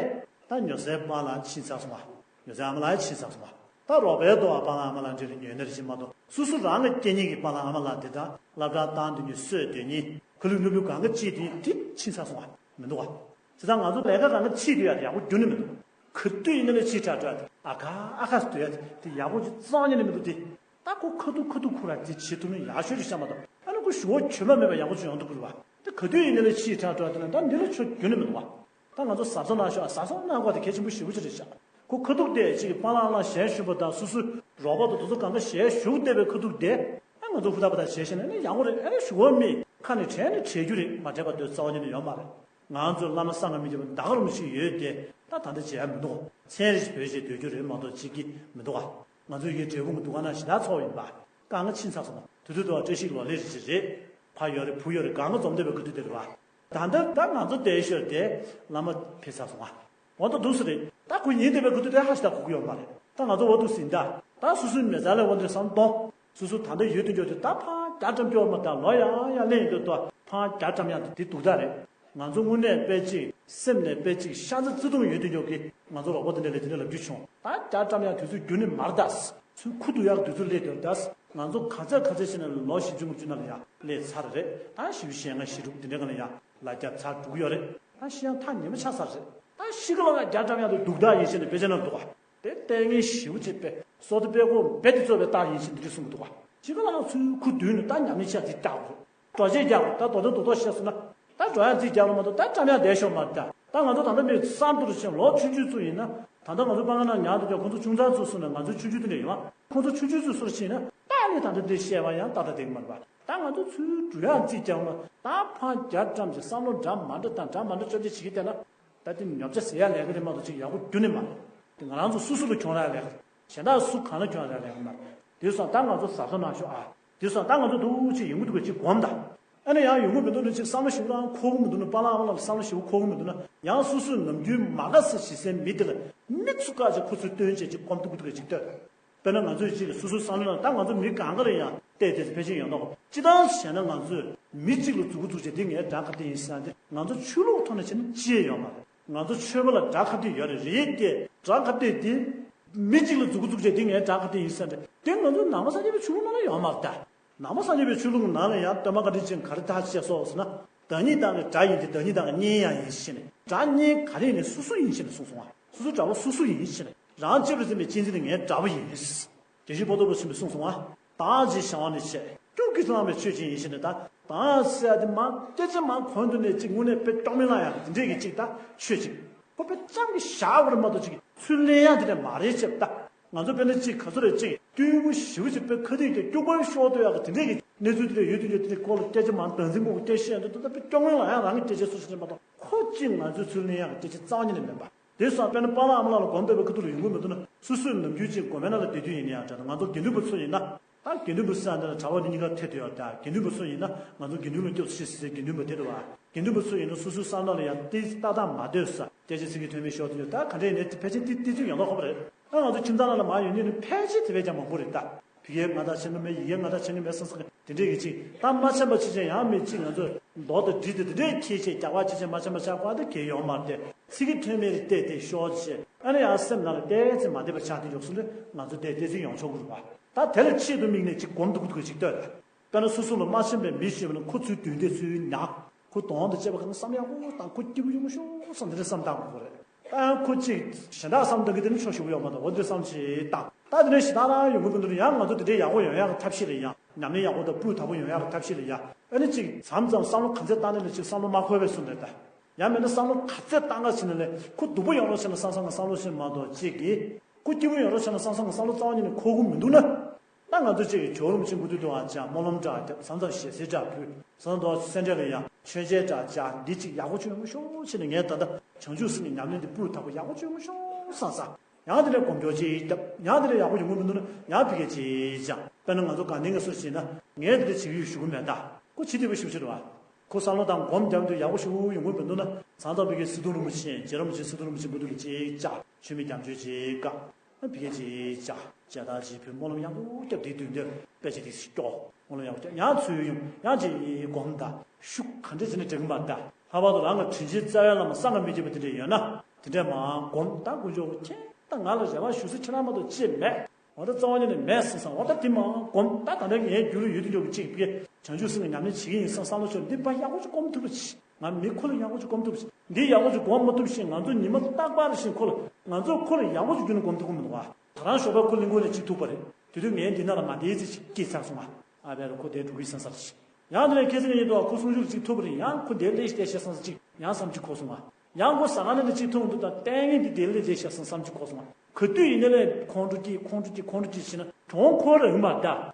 ད་ཉོ་སའི་པཱ་ལགས་ཕྱིན་ཚར་སོང་བ། ཉོ་སའི་ཨ་མ་ལགས་ཕྱིན་ཚར་སོང་བ། ད་རོགས་པའི་ཐོག་པཱ་ལགས་ཨ་མ་ལགས་འདྲ་ལ་ཉོས་ནི་རེད་ཅེས་མ་གཏོགས། སོ་སོ་རང་གི་སྐྱེ་ཉིན་གྱི་པཱ་ལགས་ཨ་མ་ལགས་དེ་དག་སློབ་གྲྭ་བཏང་དུས་ནས་གསོས་སྡོད་ཉིན། ཁ་ལུག་ནུབ་ལུག་གང་ག་ཅིག་དེ་དེ་ཕྱིན་ཚར་སོང་བ་མི་འདུག་བ། བྱས་ཙང་ང་ཚོ་ལས་ཀ་གང་ག་ཅིག་དེ་ཡག་ཡག་པོ་རྒྱུ་ནི་མི་འདུག་ག་དུས་ཡིན་ན་ལས་ཅིག་དྲག་དྲག་དེ་ཨ་ཁ་ཨ་ཁ་སྡོད་ཡ་དེ་ཡག་པོ་ཅིག་རྩ་བ་ཉིད་ནས་མི་འདུག་སྟེ། ད་ཁོ་ཁ་ཐུག་ཁ་ཐུག་ཁོ་ར་དེ་བྱེད་ཐུབ་ན་ཡག་ཤོས་རེད་བསམ་མ་གཏོགས། ཨ་ནི་ཁོ་ཞུ་བ་གྱོན་མ་མེད་པ་ཡག་པོ་ཅིག་ཡོང་ཐུབ་ཀྱི་རེད་བ། དེ་ག་དུས་ཡིན་ན་ལས་ཅིག་དྲག་དྲག་དེ་ན་ད་འདི་ལ་ཆོ་རྒྱུ་ནི་མི་འདུག་བ། ད་ང་ཚོ་གཟབ་གཟབ་གནང་ཤོག་ཨ། གཟབ་གཟབ་གནང་དགོས་དེ་གལ་ཆེན་པོ་ཞེ་པོ་ཅིག་རེད་ཤག་ཁོ་ཁ་ཐུག་དེ་ཅིག་པཱ་ལགས་ལ་ཞལ་བཞུགས་པ་དང་སོ་སོའི་རོགས་པ་དང་དེ་ཚོ་གང་ག་ཞལ་བཞུགས་བསྡད་པའི་ཁ་ཐུག་དེ། ཨ་ང་ཚོ་ཧུར་ཐག་པ་དང་བྱས་ཤེས་ན་ནི་ཡག་པོ་རེད། ཨ་ནི་ཞུ་བ་མེད་ཁ་ནས་དྲན་ནས་བྲལ་རྒྱུ་རེད། མ་དྲན་པ་དེ་རྩ་བ་ཉིད་ནས་ཡོད་མ་རེད། ང་ཚོ་བླ་མ་སངས་རྒྱས་མི་བརྒྱ་པ་ད་ག་རུ་མི་ཞིག་ཡོད་དེ། ད་ད་ལྟ་བྱས་ཡ་མི་འདུག་མཚན་རེ་ཞིག་བོད་ཞིག་སྡོད་རྒྱུ་རེད་མ་གཏོགས་གཅིག་གི་མི་འདུག་ག་ང་ཚོ་ཡི་གེ་འབྲས་སྤུངས་ཀྱི་འདུ་ཁང་ནང་ཞེ་དྲག་ཚོགས་ཡིན་པ། གང་ག་ཕྱིན་ཚར་སོང་བ། དུས་ཚོད་དུ་བ་བཀྲ་ཤིས་ལོ་ལེགས་རེ་ཞིག་རེད། ཕ་ཡོད་རེད་བུ་ཡོད་རེད་གང་ག་འཛོམས་བསྡད་པའི་སྐུ་དུས་དེ་རེད་བ། ད་ལྟ་ད་ང་ཚོ་བསྡད་ཤོར་དེ་བླ་མ་ཕེབས་ཚར་སོང་བ། འོ་ད་འདུག་སེ་རེད། ད་ཁོ་ཡིན་བསྡད་པའི་སྐུ་དུས་དེ་ཧ་ཞེ་དྲག་གོ་གི་ཡོད་མ་རེད། ད་ང་ཚོ་འོ་འདུག་སེ་ཡིན་ད། ད་སོ་སོའི་མི་ཚེ་ལ་འོ་འདུག་བསམ་གཏོང་། སོ་སོ་ད་ལྟ་ཡོད་དུ་འཇོག་དུས་ད་ཕར་རྒྱ་གྲམ་སྐྱོར་མ་ད་ལོ་ཡང་ཡང་ལེན་ཡོད་དོ། ཕར་རྒྱ་གྲམ་ཡང་དེ་སྡུག་ད་རེད། ང་ཚོ་དངོས་གནས་དཔེ་གཅིག་སེམས་ནས་དཔེ་གཅིག་ཤ་ཚ་བརྩེ་དུང་ཡོད་དུ་འཇོག་གི་ང་ཚོ་རོགས་པ་དེ་འདྲ་ལས་དེ་འདྲ་ལབ་རྒྱུ་བྱུང་། ད་རྒྱ་གྲམ་ཡང་དུས་ཚོད་རྒྱུན་ནས་མར་ད། ཚུར་ཁུ་འདུག་ཡག་དུས་ཚོད་སླེབས་དུས་ད། ང་ཚོ་ག་ཚད་ག་ཚད་བྱས་ནས་ལོ་བཞི་བཅུ་ལྔ་བཅུ་ནང་ལ་ཡང་སླེབས་ཚར་རེད། ད་བཞི་བཅུ་ཞེ་ལྔ་བཞི་དྲུག་དེ་འདྲ་ག་ལ་ཡང་ལ་རྒྱ་ཚར་འགྲོ་གི་ཡོད་རེད། ད་ཤི་ཡང་ཐག་ཉེ་མོ་ཆགས་ཚར་རེད། ད་ཤི་གི་ལ་རྒྱ་གྲམ་ཡང་དུ་སྡུག་ད་ཡིན་ཞེས་ནས་དཔེ་ཆ་ནང་འདུག་ག་དེ་ལྟས་ངན་ཞེ་པོ་ཅིག་པས་སོ་ཏི་པད་ཀོ་རྦད་དེ་རྩོད་པའི་རྟགས་ཡིན་ཞེས་འདི་འདྲ་གསུངས་འདུག་བ། ཅི་ག་ལ་ང་ཚོའི་ཁུ་བསྡུས་ནས་ད་ཉམས་ལེན་ཆ་ཅིག་རྒྱག་དགོས། འགྲོ་ཆས་རྒྱག་དགོས། ད་རྡོག་རྡོག་རྡོག་རྡོག་བཤད་སོང་ན། ད་འགྲོ་ཡག་རྩིས་རྒྱག་ལ་མ་གཏོགས་ད་བཀྲམ་ཡག་བསྡད་ཤོག་མ་རེད་ད། ད་ང་ཚོ་ད་ལྟ་མི་གསར་དུ་རུ་ཕྱིན་ལོ་ཆུང་ཆུང་ཚོ་ཡིན་ན། ད་ལྟ་ང་ཚོ་སྤང་ཁ་ནང་ཉར་དུ་ཀྱང་ཁོང་ཚོ་ཆུང་ཚང་ཚོ་སོང་ནས་ང་ཚོ་ཆུང་ཆུང་དེ་འདྲ་ཡིན་བ། ཁོང་ཚོ་ཆུང་ཆུང་ཚོ་སོར་ཕྱིན་ན་ད་ནི་ད་ལྟ་འདི་བཤད་པ་ཡང་ཏག་ཏག་འདེགས་མ་རེད་པ། ད་ང་ཚོ་ཚུར་འགྲོ་ཡག་རྩིས་རྒྱག་ལ་ད་ཕར་རྒྱ་བཀྲམ་གྱི་བསམ་བློ་འདྲ་མ་འདྲ་དང་འདྲ་མ་འདྲ་བཅོ་བརྒྱད་བྱེད་ཀྱི་བསྡད་ན། ད་དེ་ཉོ་ཆ་ཟེར་ཡ་ལས་ཀ་རེད་མ་གཏོགས་ཅིག་ཡག་པོ་རྒྱུ་ནི་མ་རེད། དེ་ང་རང་ཚོ་སོ་སོ་ལ་གྱོང་རག་ལས་ཀ་རེད། གཞན་དག་སུ་གང་ལ་གྱོང་རག་ལས་ཀ་མ་རེད། དེ་སོང་ད་ང་ཚོ་གཟབ་གཟབ་གནང་ཤོག་ཨ། དེ་སོང་ད་ང་ཚོ་འདུག་ཅིག་ཡོང་གི་འདུག་ག་ཅིག་སྒོམ་ད། ཨ་ནི་ཡང་ཡོང་གི་མི་འདུག་ན་ཅིག་བསམ་བློ་ཞིབ་རང་འཁོར་གི་མི་འདུག་ན་པཱ་ལགས་ཨ་མ་ལགས་ལ་བསམ་བློ་ཞིབ་འཁོར་གི་མི་འདུག་ན་ཡང་སོ་སོའི་ནམ་རྒྱུན་མ་དགའ་ས་ཞིག་སེམས་མི་དེ་ལ་མི་ཚུགས་ཀ་ཅིག་ཁོ་ཚོའི་སྟོན་བྱེད་ཅིག་སྒོམ་འདུག་གི་འདུག་ག་ཅིག་ལྟོས། དཔེར་ན་ང་ཚོས་གཅིག་ལ་སོ་སོའི་བསམ་བློ་ན་ད་ང་ཚོ་མི་གང་ག་ལ་ཡང་བལྟས་ཏེ་ཕལ་ཆེར་ཡོད་མདོག་སྤྱི་བཏང་བྱས་ན་ང་ཚོས་མི་གཅིག་ལ་མཛུབ་གུ་བཙུགས་བྱས་འདི་ངའི་དགྲ་ག་དེ་ཡིན་ཟེར་ན་དེ་ང་ཚོ་ཆོས་ལུགས་ཐོག་ནས་བྱས་ན་ཅི་ཡང་ཡོད་མ་རེད། ང་ཚོ་ཆོས་པ་ལ་དགྲ་ག་དེ་ཡོད་རེད་རེད་དེ་དགྲ་ག་དེ་དེ་མི་གཅིག་ལ་མཛུབ་གུ་བཙུགས་བྱས་འདི་ངའི་དགྲ་ག་དེ་ཡིན་ཟེར་ན་དེ་ང་ཚོ་ནང་པ་སངས་རྒྱས་པའི་ཆོས་ལུགས་ནང་ལ་ཡོད་མ་རེད་ད། ནང་པ་སངས་རྒྱས་པའི་ཆོས་ལུགས་ནང་ལ་ཡང་སྟོན་པ་བཀའ་དྲིན་ཅན་ག་རེ་ཐག་བཅད་སོགས་ཟེར་ན། བདག་ཉིད་བདག་གི་དགྲ་ཡིན་ཏེ་བདག་ཉིད་བདག་གི་གཉེན་ཡང་ཡིན་ཞེས་ནས། དགྲ་གཉེན་ག་རེ་ཡིན་ནས་སོ་སོ་ཡིན་ཞེས་ནས་གསུངས་སོང་ང་། སོ་སོ་དགྲ་བོ་སོ་སོ་ཡིན་ཞེས་ནས། རང་གཅེས་པར་འཛིན་པའི་གཅེས་འཛིན་ནི་ངའི་དགྲ་བོ་ཡིན། དགེ་བཤེས་པོ་ཏོ་བུ་ཆེན་པོས་གསུངས་སོང་ང་། དག་ཅེས་བྱ་བ་ནི་བྱས། སྐྱུག་གིས་བསླངས་པའི་ཆོས་ཅན་ཡིན་ཞེས་ནས་ད། དག་ཟེར་ཡ་དེ་མ་སྐད་ཆ་མ་གོང་དུ་ནས་ཅིག་དངོས་གནས་དཔེ་སྐྱོ་མིན་ལ་ཡང་དེ་འདྲས་ཀྱི་ཅིག་ད་ཆོས་ཅིག་ཁོ་དཔེ་ཙམ་གྱི་བཞག་པར་མ་གཏོགས་ཅིག་ཚུར་ལེན་ཡ་དེ་འདྲ་མ་རེད་ཅེས་ད། ང་ཚོ་དཔེར་ན་གཅིག་ག་ཚོད་རེད་ཅིག་སྐྱོ་པོ་ཞེ་པོ་ཅིག་དཔེ་ཁ་ཐིག་དེ་སྐྱུག་པར་ཤོར་སྡོད་ཡག་གི་དེ་འདྲས་ཀྱི་གནས་ཚུལ་དེ་འདྲ་ཡོད་དུས་ཡོད་དེ་འདྲས་སྐོར་ལ་སྐད་ཆ་མང་དང་འཛིན་སྐོར་གྱི་སྐད་བཤད་འདུག་ད་དཔེ་སྐྱོ་ངལ་ལ་ཡང་རང་གི་སྐད་ཆ་སོ་སོ་རེད་མ་གཏོགས་ཁོ་གཅིག་ང་ཚོས་ཚུར་ལེན་ཡག་གི་སྐད་ཆ་རྩ་བ་ཉིད་ནས་མིན་པ། དེ་སོགས་དཔེར་ན་པཱ་ལགས་ཨ་མ་ལགས་ལ་སྒོམ་བསྡད་པའི་ཁ་ཐུག་ལ་ཡོང་གི་མི་འདུག་ན་སོ་སོའི་ནམ་རྒྱུན་གཅིག་དགོན་པའི་ནང་ལ་བསྡད་དུས་ཡིན་ན་ཡང་འདྲ་ད་ང་ཚོ་དགེ་འདུན་པ་ཚོ་ཡིན་ན། ད་དགེ་འདུན་པ་ཟེར་ཡ་འདི་ལ་གྲྭ་པ་འདི་གཉིས་ཀ་ཐེ་དུ་ཡོད་ད། དགེ་འདུན་པ་ཚོ་ཡིན་ན་ང་ཚོ་དགེ་འདུན་ལ་སྐྱོབ་ཤིག་ཟེར་དགེ་འདུན་པ་དེ་རེད་བ། དགེ་འདུན་པ་ཚོ་ཡིན་ན་སོ་སོའི་བསམ་བློ་ལ་ཡང་ཏེ་ཏག་ཏག་མ་སྡོད་ས་སྐད་ཆ་ཚིག་གི་ཐོན་མི་ཤོར་དུ་ཡོད་ད། ག་འདྲ་ཡིན་ནའི་ཕལ་ཆེར་ཏི་ཏི་ཚོད་ཡོང་ལོག་ཁོ་པ་རེད། ད་ང་ཚོ་ཁྱིམ་ཚང་ནང་ལ་མ་ཡོང་ཉིན་ནི་ཕལ་ཆེར་དེ་བས་ཀྱང་མང་པོ་རེད་ད། ཕ་གིའི་ང་ད་ཆེན་པོ་མེད་ཡི་གེ་ང་ད་ཆེན་གི་མེད་བསམ་བསམ་གི་དེ་འདྲས་ཀྱི་ཅིག་ད་མ་ཆེན་པ་ཕྱི་ཆེན་ཡང་མེད་ཅིག་ང་ཚོ་མདོག་དང་འདྲིས་ཏེ་དེ་འདྲས་ཁྱེད་ཆེ་རྒྱག་པ་ཕྱི་ཆེན་མ་ཆེན་པ་ཆགས་པ་དེ་གལ་ཡོང་མ་རེད་དེ་ཚིག་གི་ཐོན་མི་རེད་བལྟས་ཏེ་ཤོར་ཅེས་ཨ་ནི་ཡང་སེམས་ནང་ལ་ཏོག་ཙམ་མ་བདེ་བ་ཆགས་དེ་ཡོད་སོང་དུས་ང་ཚོ་བལྟས་ཏོག་ཙམ་ཡོང་ཆོག་གི་རེད་པ། ད་དེ་ལ་ཆེད་དུ་དམིགས་ནས་ཅིག་སྒོམ་སྡུག་སྡུག་ཅིག་ལྟོས་དང་། དཔེར་ན་སོ་སོ་ལ་མ་ཆེན་པའི་མི་ཞིག་ཡོད་ན་ཁོ་ཚུར་མདུན་དེ་ཚུར་ཉག་ཁོ་གདོང་དང་བཅས་པ་གང་བསམ་ཡག་པོ་དང་ཁོ་སྐྱིད་པོ་ཡོང་མ་ཤོག་བསམ་དེ་འདྲ་བསམ་བཏང་དགོས་རེད། ད་ཡང་ཁོ་གཅིག་གཞན་དག་བསམ་བཏང་གི་དེ་ནི་ཆོག་ཞུ་གི་ཡོད་མ་གཏོགས་འོ་འདི་བསམ་ཞིག་བཏང་། ད་དེ་ནས་ཞེ་དྲག་རང་ཡོང་གི་མི་འདུག་ན་ཡང་ང་ཚོ་དེ་འདྲའི་ཡག་པོ་ཡོང་ཡག་གི་ཐབས་ཤེས་ལ་ཡ། ཉམས་ལེན་ཡག་པོ་དང་སྤུས་དག་པོ་ཡོང་ཡག་གི་ཐབས་ཤེས་ལ་ཡ། ཨ་ནི་གཅིག་མཚམས་མཚམས་བསམ་བློ་ག་ཚད་བཏང་ནས་ལས་གཅིག་བསམ་བློ་མ་འཁོར་བའི་བཟོ་འདྲ་ད། ཡང་མིན་ན་བསམ་བློ་ག་ཚད་བཏང་ག་ཕྱིན་ན་ལས་ཁོ་སྡུག་པོ་ཡོང་རོགས་བྱས་ན་བསམ་བསམ་གི་བསམ་བློ་ཞིག་མ་གཏོགས་གཅིག་གིས། ཁོ་སྐྱིད་པོ་ཡོང་རོགས་བྱས་ན་བསམ་བསམ་གི་བསམ་བློ་རྩ་བ་ཉིད་ནས་འཁོར་གི་མི་འདུག་ན། ད་ང་ཚོ་གཅིག་གིས་ཇོ་བོ་རིན་པོ་ཆེ་མགོ་ཐོག་ཏུ་ཨ་ཅག་སྨོན་ལམ་འདྲ་རྒྱབ་མཚམས་མཚམས་ཞལ་གསེར་འདྲ་ཕུལ་མཚམས་མཚམས་སེ་འབྲས་ལ་ཡང་མཆོད་མཇལ་འདྲ་བྱ་འདི་གཅིག་ཡག་པོ་ཅིག་ཡོང་མ་ཤོག་ཕྱིན་ནས་ངས་ད་ལྟ་བྱང་ཆུབ་སེམས་ཀྱི་ཉམས་ལེན་འདི་སྤུས་དག་པོ་ཡག་པོ་ཅིག་ཡོང་མ་ཤོག་བསམ་བསམ། ཡང་དེ་ལས་སྒོམ་སྐྱོར་ཅིག་བརྒྱབ། ཡང་དེ་ལས་ཡག་པོ་ཡོང་གི་མི་འདུག་ན་ཡང་ཕ་གིར་ཅིག་སྦྱངས། དཔེར་ན་ང་ཚོ་དགའ་ལྡན་གྱི་སུ་ཞིག་ན་ངས་དེ་འདྲ་བྱེད་ཀྱི་ཡོད་ཞུ་གི་མེད་ད། ཁོ་ཅི་བདེ་པོ་ཞེ་པོ་ཅིག་རེད་བ། ཁོ་བསམ་བློ་དང་སྒོམ་རྒྱབ་དུས་ཡག་པོ་ཞེ་པོ་ཡོང་གི་མི་འདུག་ན་བྱང་ཙམ་པའི་གི་སི་ཏུ་རིན་པོ་ཆེ་རྗེ་རིན་པོ་ཆེ་སི་ཏུ་རིན་པོ་ཆེ་མགོ་ཐོག་ལ་ཅིག་བཅར། མཆོད་མེ་རྒྱ་མཆོད་ཅིག་བཀའ། ཨ་ཕ་གིར་ཅིག་བཅར། མཇལ་དར་ཅིག་ཕུལ། སྨོན་ལམ་ཡག་པོ་བརྒྱབ། དེའི་མདུན་དེར་དཔེ་ཆ་དེ་སྐྱོར། སྨོན་ལམ་ཡག་པོ་བརྒྱབ། ཡང་ཚུར་ཡོང་ཡང་ཅིག་སྒོམ་ད། ཤུགས་ག་འདྲ་བྱས་ན་འགྲིག་གི་མ་རེད་ད། ལྷག་པར་དུ་རང་གི་དྲིན་ཅན་རྩ་བའི་བླ་མ་སངས་རྒྱས་མི་བརྒྱ་པ་དེ་འདྲ་ཡོད་ན། དེ་འདྲས་མ་སྒོམ་ད་དཀོན་མཆོག་ཁྱེད་ད་ང་ལ་རེ་བ་ཞུ་ས་ཁྱེད་རང་མ་གཏོགས་ཅི་མེད། འོ་ད་རྩ་བ་ཉིད་ནས་མེད་བསམ་བསམ། འོ་ད་དེ་མ་སྒོམ་ད་ད་ལྟ་ངའི་རྒྱུད་ལ་ཡོད་དུས་འཇོག་གི་གཅིག་པས་བྱང་ཆུབ་སེམས་ཀྱི་ཉམས་ལེན་བྱེད་ཀྱི་ཡིན་བསམ་བསམ་བློ་ཆོད་འདི་པ་ཡག་པོ་ཅིག་སྒོམ་ཐུབ་པ་ཅིག་ང་མི་ཁོ་ལ་ཡག་པོ་ཅིག་སྒོམ་ཐུབ་པ་ཅིག་འདི་ཡག་པོ་ཅིག་སྒོམ་མ་ཐུབ་ཞིང་ང་ཚོ་ཉི་མ་རྟག་པར་བཞིན་ཁོ་ལ་ང་ཚོ་ཁོ་ལ་ཡག་པོ་ཅིག་རྒྱུད་ནས་སྒོམ་ཐུབ་ཀྱི་མི་འདུག་བ། ད་རང་ཞོགས་པ་ཁོ་གླིང་སྐོར་ནས་ཅིག་ཐུག་པ་རེད། དེ་དུས་ངའི་འདི་ན་ལ་མ་བསྡད་ཚེ་ཅིག་སྐྱེས་ཚར་སོང་ང་། ཨ་བས་ར་ཁོ་དེ་འགྲོ་གི་བསམ་ས་རེད། ཡང་དེ་ནས་ཁྱེད་ཚོ་ཡིན་དུས་ཁོ་གསུང་ཞུ་ཅིག་ཐུག་པ་རེད། ཡང་ཁོ་དེ་ལས་ཤི་དེ་ཤི་བསམ་ས་ཅིག་ཡང་བསམ་ཅིག་ཁོ་སོང་ང་། ཡང་ཁོ་ཟ་ཁང་ནས་ཅིག་ཐུག་འདུག་ད་ལྟས་ངན་འདི་དེ་ལས་དེ་ཤི་བསམ་བསམ་ཅིག་ཁོ་སོང་ང་། ག་དུས་ཡིན་ནའི་ལས་ཁོང་ཁྲོ་སྐྱེས་ཁོང་ཁྲོ་སྐྱེས་ཁོང་ཁྲོ་སྐྱེས་ཕྱིན་ན་གྲོང་ཁོ་རང་མ་ད་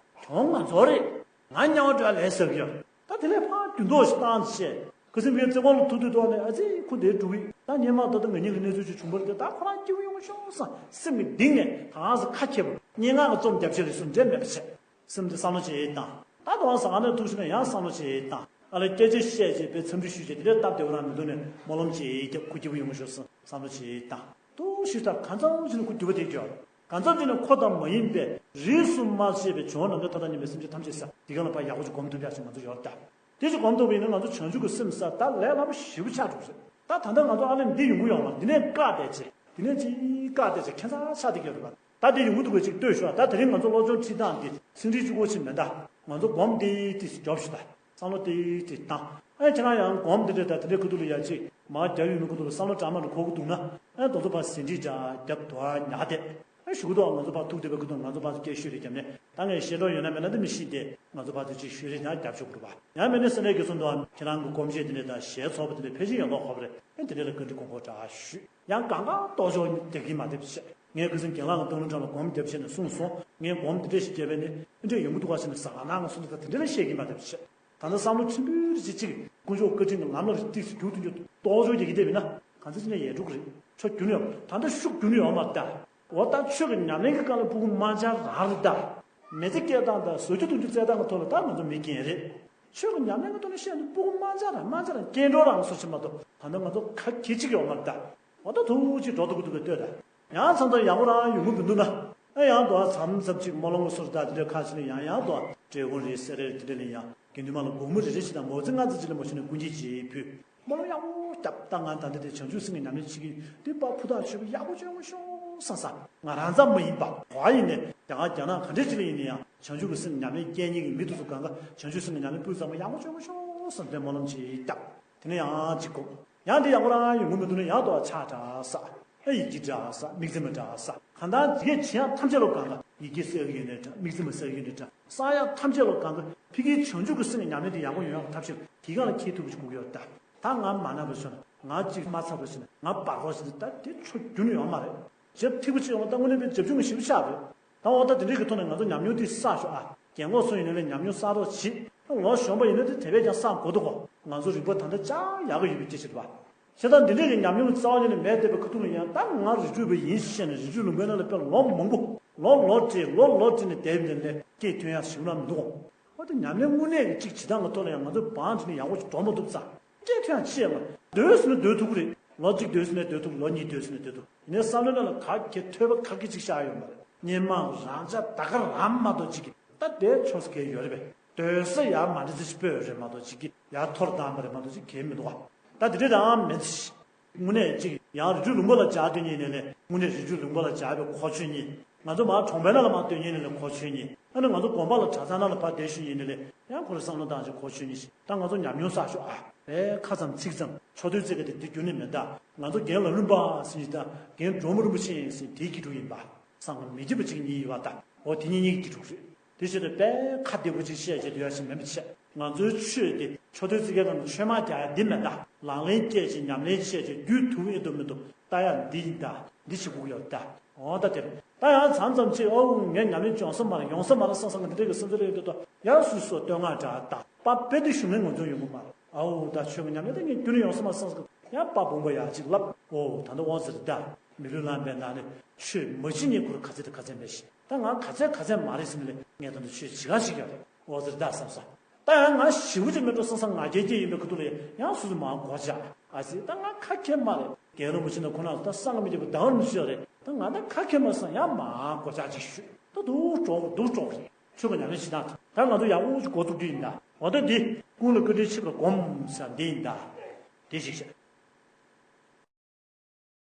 གྲོང་ང་ཚོ་རེད། ང་དམྱལ་བ་འགྲོ་ཡ་ལས་ཟེར་གི་ཡོད། ད་དེ་ལས་ཕར་རྒྱུན་ཐོག་ཞིག་བཏང་ཞེས། ཁུ་སིམ་གྱི་རྩེ་གོང་ལ་ཐུག་དུས་ཐོག་ནས་ཨ་ཙི་ཁུ་དེའི་འགྲོ་གི་ད་སྙན་མ་ད་ལྟ་ང་གཉིས་ལ་གནས་ཚུལ་ཅིག་བྱུང་བ་རེད་དེ། ད་ཁོ་རང་སྐྱིད་པོ་ཡོང་ཤོག་བསམ་སེམས་ཀྱི་གཏིང་ནས་ད་གང་ཟེར་ཁ་ཁྱེར་བ་སྙན་ངག་གི་རྩོམ་རྒྱབ་བྱེད་ལས་སུ་འབྲེལ་མེད་པ་བྱས། སེམས་དེ་བསམ་བློ་བྱེད་ཡས་བཏང་། ད་དུང་ཟ་ཁང་ནས་ཐུག་ཕྱིན་ན་ཡང་བསམ་བློ་བྱེད་ཡས་བཏང་། ཨ་ལས་སྐད་ཆ་བཤད་བྱས་པའི་འཚམས་འདྲི་ཞུས་བྱས་དེ་འདྲའི་སྟབས་བདེ་བོ་རང་མི་འདུག་ནས་སྨོན་ལམ་བྱེད་ཡས་རྒྱབ་ཁུ་སྐྱིད་པོ་ཡོང་ཤོག་བསམ་བསམ་བློ་བྱེད་ཡས་བཏང་། ཏུ་ཤི་ཐག་གང་འཚམ་ཞིག་ནས་ཁུ་རྒྱུ་བ་དེ་འགྱུར། གང་འཚམ་ཞིག་ནས་ཁོ་དང་མ་ཡིན་པའི་རིས་སུ་མ་ཆད་པའི་བྱུང་ནམ་མཁའི་མཐའ་དང་མཉམ་པའི་སེམས་ཅན་ཐམས་ཅད་ས་དེ་ག་ལ་ཕར་ཡག་པོ་ཅིག་སྒོམ་ཐུབ་ཡག་ཅིག་ང་ཚོ་ཡོད་ད། དེ་ཅིག་སྒོམ་ཐུབ་པ་ཡིན་ན་ང་ཚོ་བྱང་ཆུབ་ཀྱི་སེམས་ས་ད་ལས་སླ་པོ་ཞེ་པོ་ཆགས་འགྲོ་གི་རེད། ད་ད་ལྟ་ང་ཚོ་ཨ་ལེ་འདི་ཡོང་གི་ཡོད་མ་རེད། འདི་ནས་བཀག་བསྡད་ཅེ་འདི་ནས་ཅིག་བཀག་བསྡད་ཅེ་ཁྱད་མཚར་ཆགས་བསྡད་ཀྱི་ཡོད་རེད་པ། ད་དེ་ཡོང་གི་འདུག་གས་ཅིག་ལྟོས་ཤོག་ད་དེ་རིང་ང་ཚོ་སློབ་སྦྱོང་ཁྲིད་སྟངས་འདི་ཚིག་འགྲེལ་གཅིག་པོ་ཅིག་མེད་ད། ང་ཚོ་སྒོམ་ཏིག་ཏིག་རྒྱོབ་ཤོག་ད། བསམ་བློ་ཏིག་ཏིག་བཏང་། ཨེ་ཁྱེད་རང་ཡང་སྒོམ་འདི་འདྲས་ད་དེ་འདྲས་ཁུ་ཐུག་ལ་ཡ་ཅིག་མ་རྒྱབ་ཡོད་མི་ཁུ་ཐུག་ལ་བསམ་བློ་གྲ་མ་འགྲོ་ཁོ་གི་འདུག་ན། ཨེ་དོ་ཚོ་ཕར་ཟིན་བྲིས་འདྲ་རྒྱབ་དོ་ཨ་ཉག་དེ། ཨེ་ཞུ་གི་འདུག་ང་ཚོ་ཕར་ཐུག་བསྡད་པའི་ཁུ་ཐུག་ང་ཚོ་ཕར་ཚུར་སྐད་ཤོད་རེ་རྒྱབ་ནས་ད་ངས་ཤེས་འགྲོ་ཡོད་ན་མེད་ན་འདི་མི་ཤེས་ཏེ་ང་ཚོ་ཕར་ཚུར་ཅིག་ཤོད་རེ་ཡང་རྒྱབ་ཆོག་གི་རེད་པ། ཡང་མེད་ན་སེམས་ནས་གི་སོང་འདུག་ཨ་ཁྱེད་རང་གི་སྒོམ་བྱེད་འདི་འདྲས་ད་ཞལ་ཚོགས་པ་འདི་འདྲས་ཕལ་ཆེར་ཡོད་མདོག་ཁ་པོ་རེད། ཨེ་འདི་འདྲས་ལ་བཀའ་འདྲི་དགོངས་སྐོར་འདྲ་ཞུས། ཡང་གང་ག་རྟོགས་འཇོག་རྒྱག་གི་མ་བསྡད་པ་བྱས། ངས་ཁུ་སིམ་རྒན་ལགས་ཀྱི་སྟོན་ལུང་འདྲ་ལ་སྒོམ་རྒྱབ་བྱས་ནས་གསུངས་སོང་། ངས་སྒོམ་འདི་འདྲས་ཤིག་བརྒྱབ་པས་ནི་འདི་འདྲས་ཡོང་གི་འདུག་ག་ཟེར་ནས་ཟ་ཁང་ནང་སོང་ནས་ད་དེ་འདྲས་ལ་བཤད་ཀྱི་མ་བསྡད་པ་བྱས། ད་ལྟ་བསམ་བློ་ཆེན་པོའི་རིགས་གཅིག་དཀོན་མཆོག་བཀའ་དྲིན་གྱི་ལམ་ལ་རིགས་ཏིག་ཙམ་རྒྱུག་ཏུ་འཇུག་རྟོགས་འཇོག་རྒྱག་གི་བསྡད་པ་ཡིན་ན་གང་ཚེ་ཅི་ནས་ཡལ་འགྲོ་གི་རེད། ཆོ་རྒྱུ་ནས་ཡོང་ད་ལྟ་ཤུགས་རྒྱུ་ནས་ཡོང་མ་རེད་ད། འོ་ད་ཆོས་ཀྱི་ཉམས་ལེན་གྱི་སྐབས་ལ་ཕྲུ་གུ་དམར་འབྱར་རང་རེད་ད། མི་ཚེ་སྐྱེལ་སྟངས་དང་བཟོ་བཅོས་གཏོང་རྒྱུ་བཙལ་སྟངས་ཀྱི་ཐོག་ལ་ད་ང་ཚོ་མི་རྒན་རེད། ཆོས་ཀྱི་ཉམས་ལེན་གྱི་ཐོག་ནས་བཤད་ན་ཕྲུ་གུ་དམར་འབྱར་རང་དམར་འབྱར་རང་སྐྱེ་འགྲོ་རང་སོ་ཆེ་མ་གཏོགས་ད་ལྟ་ང་ཚོ་ག་གེ་གཅིག་ཡོད་མ་རེད་ད། འོ་ད་ཐུགས་རྗེ་འགྲོ་ཐུབ་ཀྱི་འདུག་གས་ལྟོས་ད། ཡང་མཚམས་མཚམས་ཡག་པོ་རང་ཡོང་གི་མི་འདུག་ན། ཨེ་ཡང་དུ་ཨ་མཚམས་མཚམས་ཅིག་སྨོན་ལམ་གྱི་ཚུལ་དུ་ད་དེ་འདྲའི་ཁ་ཕྱེ་ནས་ཡང་ཡང་དུ་ཨ་འབྲས་སྤུངས་རེད་སེ་ར་རེད་དེ་འདྲ་ལ་ཡང་དགེ་འདུན་མ་ལ་དགོང་མོ་རེ་རེ་ཞིག་དང་མོ་ཙི་ལྔ་ཙམ་ཅིག་ལ་མོ་ཤི་ནས་སྐུ་མཁྱེན་ཅིག་ཕུལ། སྨོན་ལམ་ཡག་པོ་བརྒྱབ་ད་ང་ད་ལྟ་དེ་བྱང་ཆུབ་སེམས་ཀྱི་ཉམས་ལེན་བྱེད་ཀྱི་ཡིན་དེ་པ་ཕུ་ཐག་ཆོད་པོ་ཡག་པོ་བྱུང་ཤོག་བསམ་ས། ང་རང་ཙམ་མ་ཡིན་པ་ག་ཡིན་ནས་རྒྱ་གར་རྒྱ་ནག་ག་འདྲ་ཅིག་ལ་ཡིན་ན་ཡང་བྱང་ཆུབ་ཀྱི་སེམས་ཉམས་ལེན་སྐྱེལ་མཁན་གྱི་མི་དེ་ཚོ་གང་ག་བྱང་ཆུབ་སེམས་ཀྱི་ཉམས་ལེན་སྤུས་གཙང་མ་ཡག་པོ་བྱུང་ཤོག་བསམ་དེ་སྨོན་ལམ་ཅིག་བརྒྱབ། དེ་ནས་ཡང་གཅིག་གོ། ཡང་དེ་ཡག་པོ་རང་ཡོང་གི་མི་འདུག་ན་ཡང་དོ་ཕྱག་འདྲ་ས། ཨ་ཡི་གེ་འདྲ་ས་དམིགས་བརྩེ་མ་འདྲ་ས་གང་ལྟར་ཡི་གེ་བྱེད་ཡག་ཐམས་ཅད་ལོ་གང་ག་ཡི་གེ་གསལ་གི་ཡོད་ནའི་འདྲ་དམིགས་བརྩེ་མ་གསལ་གི་ཡོད་ནའི་འདྲ་བསགས་ཡག་ཐམས་ཅད་ལོ་གང་ག་ཕ་གིའི་བྱང་ཆུབ་ཀྱི་སེམས་ཀྱི་ཉམས་ལེན་དེ་ཡག་པོ་ཡོང་ཡག་གི་ཐབས་ཤེས་དེ་གང་ལ་ཁྱེད་ཐུབ་ཀྱི་དགོས་ཀྱི་ཡོད་ད། ད་ང་མ་ན་བ་བྱུང་ན་ང་གཅིག་མ་ཚར་བ་བྱུང་ན་ང་བར་བ་བྱུང་ན་ད་དེ་ཆོ་རྒྱུ་ནི་ཡོང་མ་རེད། རྒྱབ་ཐིག་པོ་ཆེ་ཡོང་བ་ད་དངོས་གནས་པའི་རྒྱབ་ལྗོངས་ཀྱི་ཞིབ་ཆགས་རེད། ད་འོ་ད་དེ་འདྲའི་གི་ཐོག་ནས་ང་ཚོ་ཉམས་མྱོང་དེ་བསགས་ཤོག་ཨ། རྒན་གོག་སུ་ཡིན་ནའི་ལས་ཉམས་མྱོང་བསགས་རོགས་བྱེད། ལོ་གཞོན་པ་ཡིན་ན་དེ་དེ་བས་ཀྱང་བསགས་དགོས་འདུག་གོ། ང་ཚོ་རིག་པ་ད་ལྟ་ཅག་ཡག་གི་ཡོད་པའི་སྐད་ཆ་རེད་པ། བྱས་ཙང་འདི་འདྲའི་གི་ཉམས་མྱོང་རྩ་བ་ཉིད་ནས་མེད་བསྡད་པའི་ཁ་ཐུག་ལ་ཡང་ད་ང་རི་ཁྲོད་པ་ཡིན་ཞེས་ནས་རི་ཁྲོད་ལུང་པའི་ནང་ལ་དཔེ་ལོ་མང་པོ་ལོ་ལོ་བྲིས་ལོ་ལོ་བྲིས་ནས་བསྡད་པའི་ནང་ལས་སྐད་ཐོན་ཡག་ཞིག་ལ་མི་འདུག་གོ། འོ་དེ་ཉམས་ལེན་དངོས་གནས་ཀྱི་གཅིག་བྱེད་སྟངས་ཀྱི་ཐོག་ལ་ཡང་ང་ཚོས་བང་བྱས་ནས་ཡག་པོ་ཞིག་འགྲོ་མ་ཐུབ་ཙང་། སྐད་ཐོན་ཡག་ཆེ་ལ། སྡོད་ཟེར་ན་སྡོད་ཐུབ་ཀྱི་རེད། ལོ་གཅིག་སྡོད་ཟེར་ན་སྡོད་ཐུབ་ལོ་གཉིས་སྡོད་ཟེར་ན་སྡོད་ཐུབ། ཡིན་ནའི་བསམ་བློའི་ནང་ལ་ག་གེ་ཐོས་པ་ག་གེ་ཅིག་ཤར་ཡོད་མ་རེད། སྙན་མ་རང་ཅག་ད་ག་རང་མ་གཏོགས་ཅིག་གིས་ད་དེ་ཆོག་ས་གེ་ཡོད་རེད་པས། སྡོད་ས་ཡག་མ་འདྲ་ཅིག་སྤོས་ཡོད་རེད་མ་གཏོགས་ཅིག་གིས་ཡག་ཐོར་བཏང་པ་རེད་མ་གཏོགས་ཅིག་གེ་མི་འདུག་ག། ད་དེ་འདྲ་རང་མེད་ཅིག་དངོས་གནས་ཅིག་ཡང་རི་ཁྲོད་ལུང་པ་ལ་འཇགས་སྡོད་མཁན་ཡིན་ནའི་ལས་དངོས་གནས་རི་ཁྲོད་ལུང་པ་ལ་འཇགས་པའི་ཁོག་ཆོད་མཁན། ང་ཚོ་མར་གྲོང་པའི་ནང་ལ་མར་སྡོད་མཁན་ཡིན་ནའི་ལས་ཁོག་ཆོད་མཁན། ཨ་ནི་ང་ཚོ་དགོན་པ་ལ་གྲྭ་ཚང་ནང་ལ་ཕར་བསྡད་བཞུགས་མཁན་ཡིན་ནའི་ལས་ཡང་ཁོ་རང་བསམ་བློ་བཏང་བྱས་ཁོག་ཆོད་མཁན་ཞིག་ད་ང་ཚོ་ཉམས་མྱོང་བསགས་ཤོག་ཨ། རེད། ཁ་ཙམ་ཚིག་ཙམ་ཆོ་འཕྲུལ་རྩེད་མཁན་དེ་འདི་རྒྱུན་ནས་མེད་ད། ང་ཚོ་རྒན་ལ་ལུམ་པ་ཟེར་གྱི་ད་རྒན་འབྲོག་མོ་རིན་པོ་ཆེ་ཡིན་ཟེར་དེའི་དགེ་ཕྲུག་ཡིན་པ། སང་མི་སྐྱིད་པ་གཅིག་གཉིས་ཡོད་པ་ད། འོ་དེ་གཉིས་གཉིས་ཀྱི་དགེ་ཕྲུག་རེད། དེ་བྱས་ཏེ་དཔེ་ཁ་བདེ་པོ་ཅིག་བཤད་བྱས་སྡོད་ཡ་ཞིག་མིན་པ་བྱས། ང་ཚོའི་ཆོས་དེ་ཆོ་འཕྲུལ་རྩེད་མཁན་ནང་ཆོས་མ་རྒྱག་ཡ་འདི་མེད་ད། ལག་ལེན་སྐྱེས་ཤིང་ཉམས་ལེན་བྱས་ཏེ་རྒྱུད་ཐུབ་ཨེ་འདུག་མི་འདུག་ལྟ་ཡ་འདི་ཡིན་ད། འདི་བྱེད་དགོས་ཀྱི་ཡོད་ད། འོ་ད་དེར་ད་ཡང་མཚམས་མཚམས་ཅིག་ཨོ་ངས་ཉམས་ལེན་ཡོང་ས་མ་རེད་ཡོང་ས་མ་རེད་བསམ་བསམ་གི་འདི་འདྲ་གི་སེམས་ཚོར་ཡོད་དུས་ད་ཡང་སུས་སུ་བསྟོད་བསྔགས་འདྲ་ད་པ་དཔེ་དེ་ཞུ་མཁན་ངོ་འཛོམས་ཡོང་གི་མ་རེད། ཨོ་ད་ཆོས་ཀྱི་ཉམས་ལེན་ད་ངས་རྒྱུན་ནས་ཡོང་ས་མ་རེད་བསམ་གི་ཡང་པ་བུང་བ་ཡག་ཅིག་ལབ་ཨོ་ད་ད་འོ་ཟེར་ད། མི་ལུས་བླངས་པའི་ནང་ནས་ཆོས་མ་བྱེད་ཉེ་ཁུར་ག་ཚད་དང་ག་ཚད་མེད་ཞིང་ད་ང་ག་ཚད་ག་ཚད་མ་རེད་ཟེར་ནས་ངས་ད་ལྟ་ཆོས་བྱེད་ག་ཞིག་ཡོད་རེད་འོ་ཟེར་ད་བསམ་ས། ད་ཡང་ང་ཞེ་པོ་ཅིག་མེད་འགྲོ་བསམ་བསམ་ང་རྒྱལ་སྐྱེ་ཡིན་པའི་ཁ་ཐུག་ལ་ཡང་སུ་སུ་མང་གོ་ཆ་ཨ་ཙི་ད་ང་ཁ་ཁྱེར་མ་རེད། རྒན་རིན་པོ་ཆེ་ན་ཁོ་ན་ད་སང་མི་རྒྱབ་པ་ད་བར་མི་ཤོད་རེད། ད་ང་ད་ཁ་ཁྱེར་མ་སང་ཡང་མང་གོ་ཆ་ཅིག་ཞུས་ད་དུ་གྲོགས་དུ་གྲོགས་རེད། ཆོས་ཀྱི་ཉམས་ལེན་བྱེད་སྟངས་དེ་ད་ང་ཚོ་ཡག་པོ་ཞིག་འགོ་ཚུགས་རྒྱུ་ཡིན་ད། འོ་ད་འདི་ཀུན་ལ་བཀའ་དྲིན་ཆེ་བར་སྒོམ་ཟེར་འདི་ཡིན་ད། དེ་ཞིག་བཤད།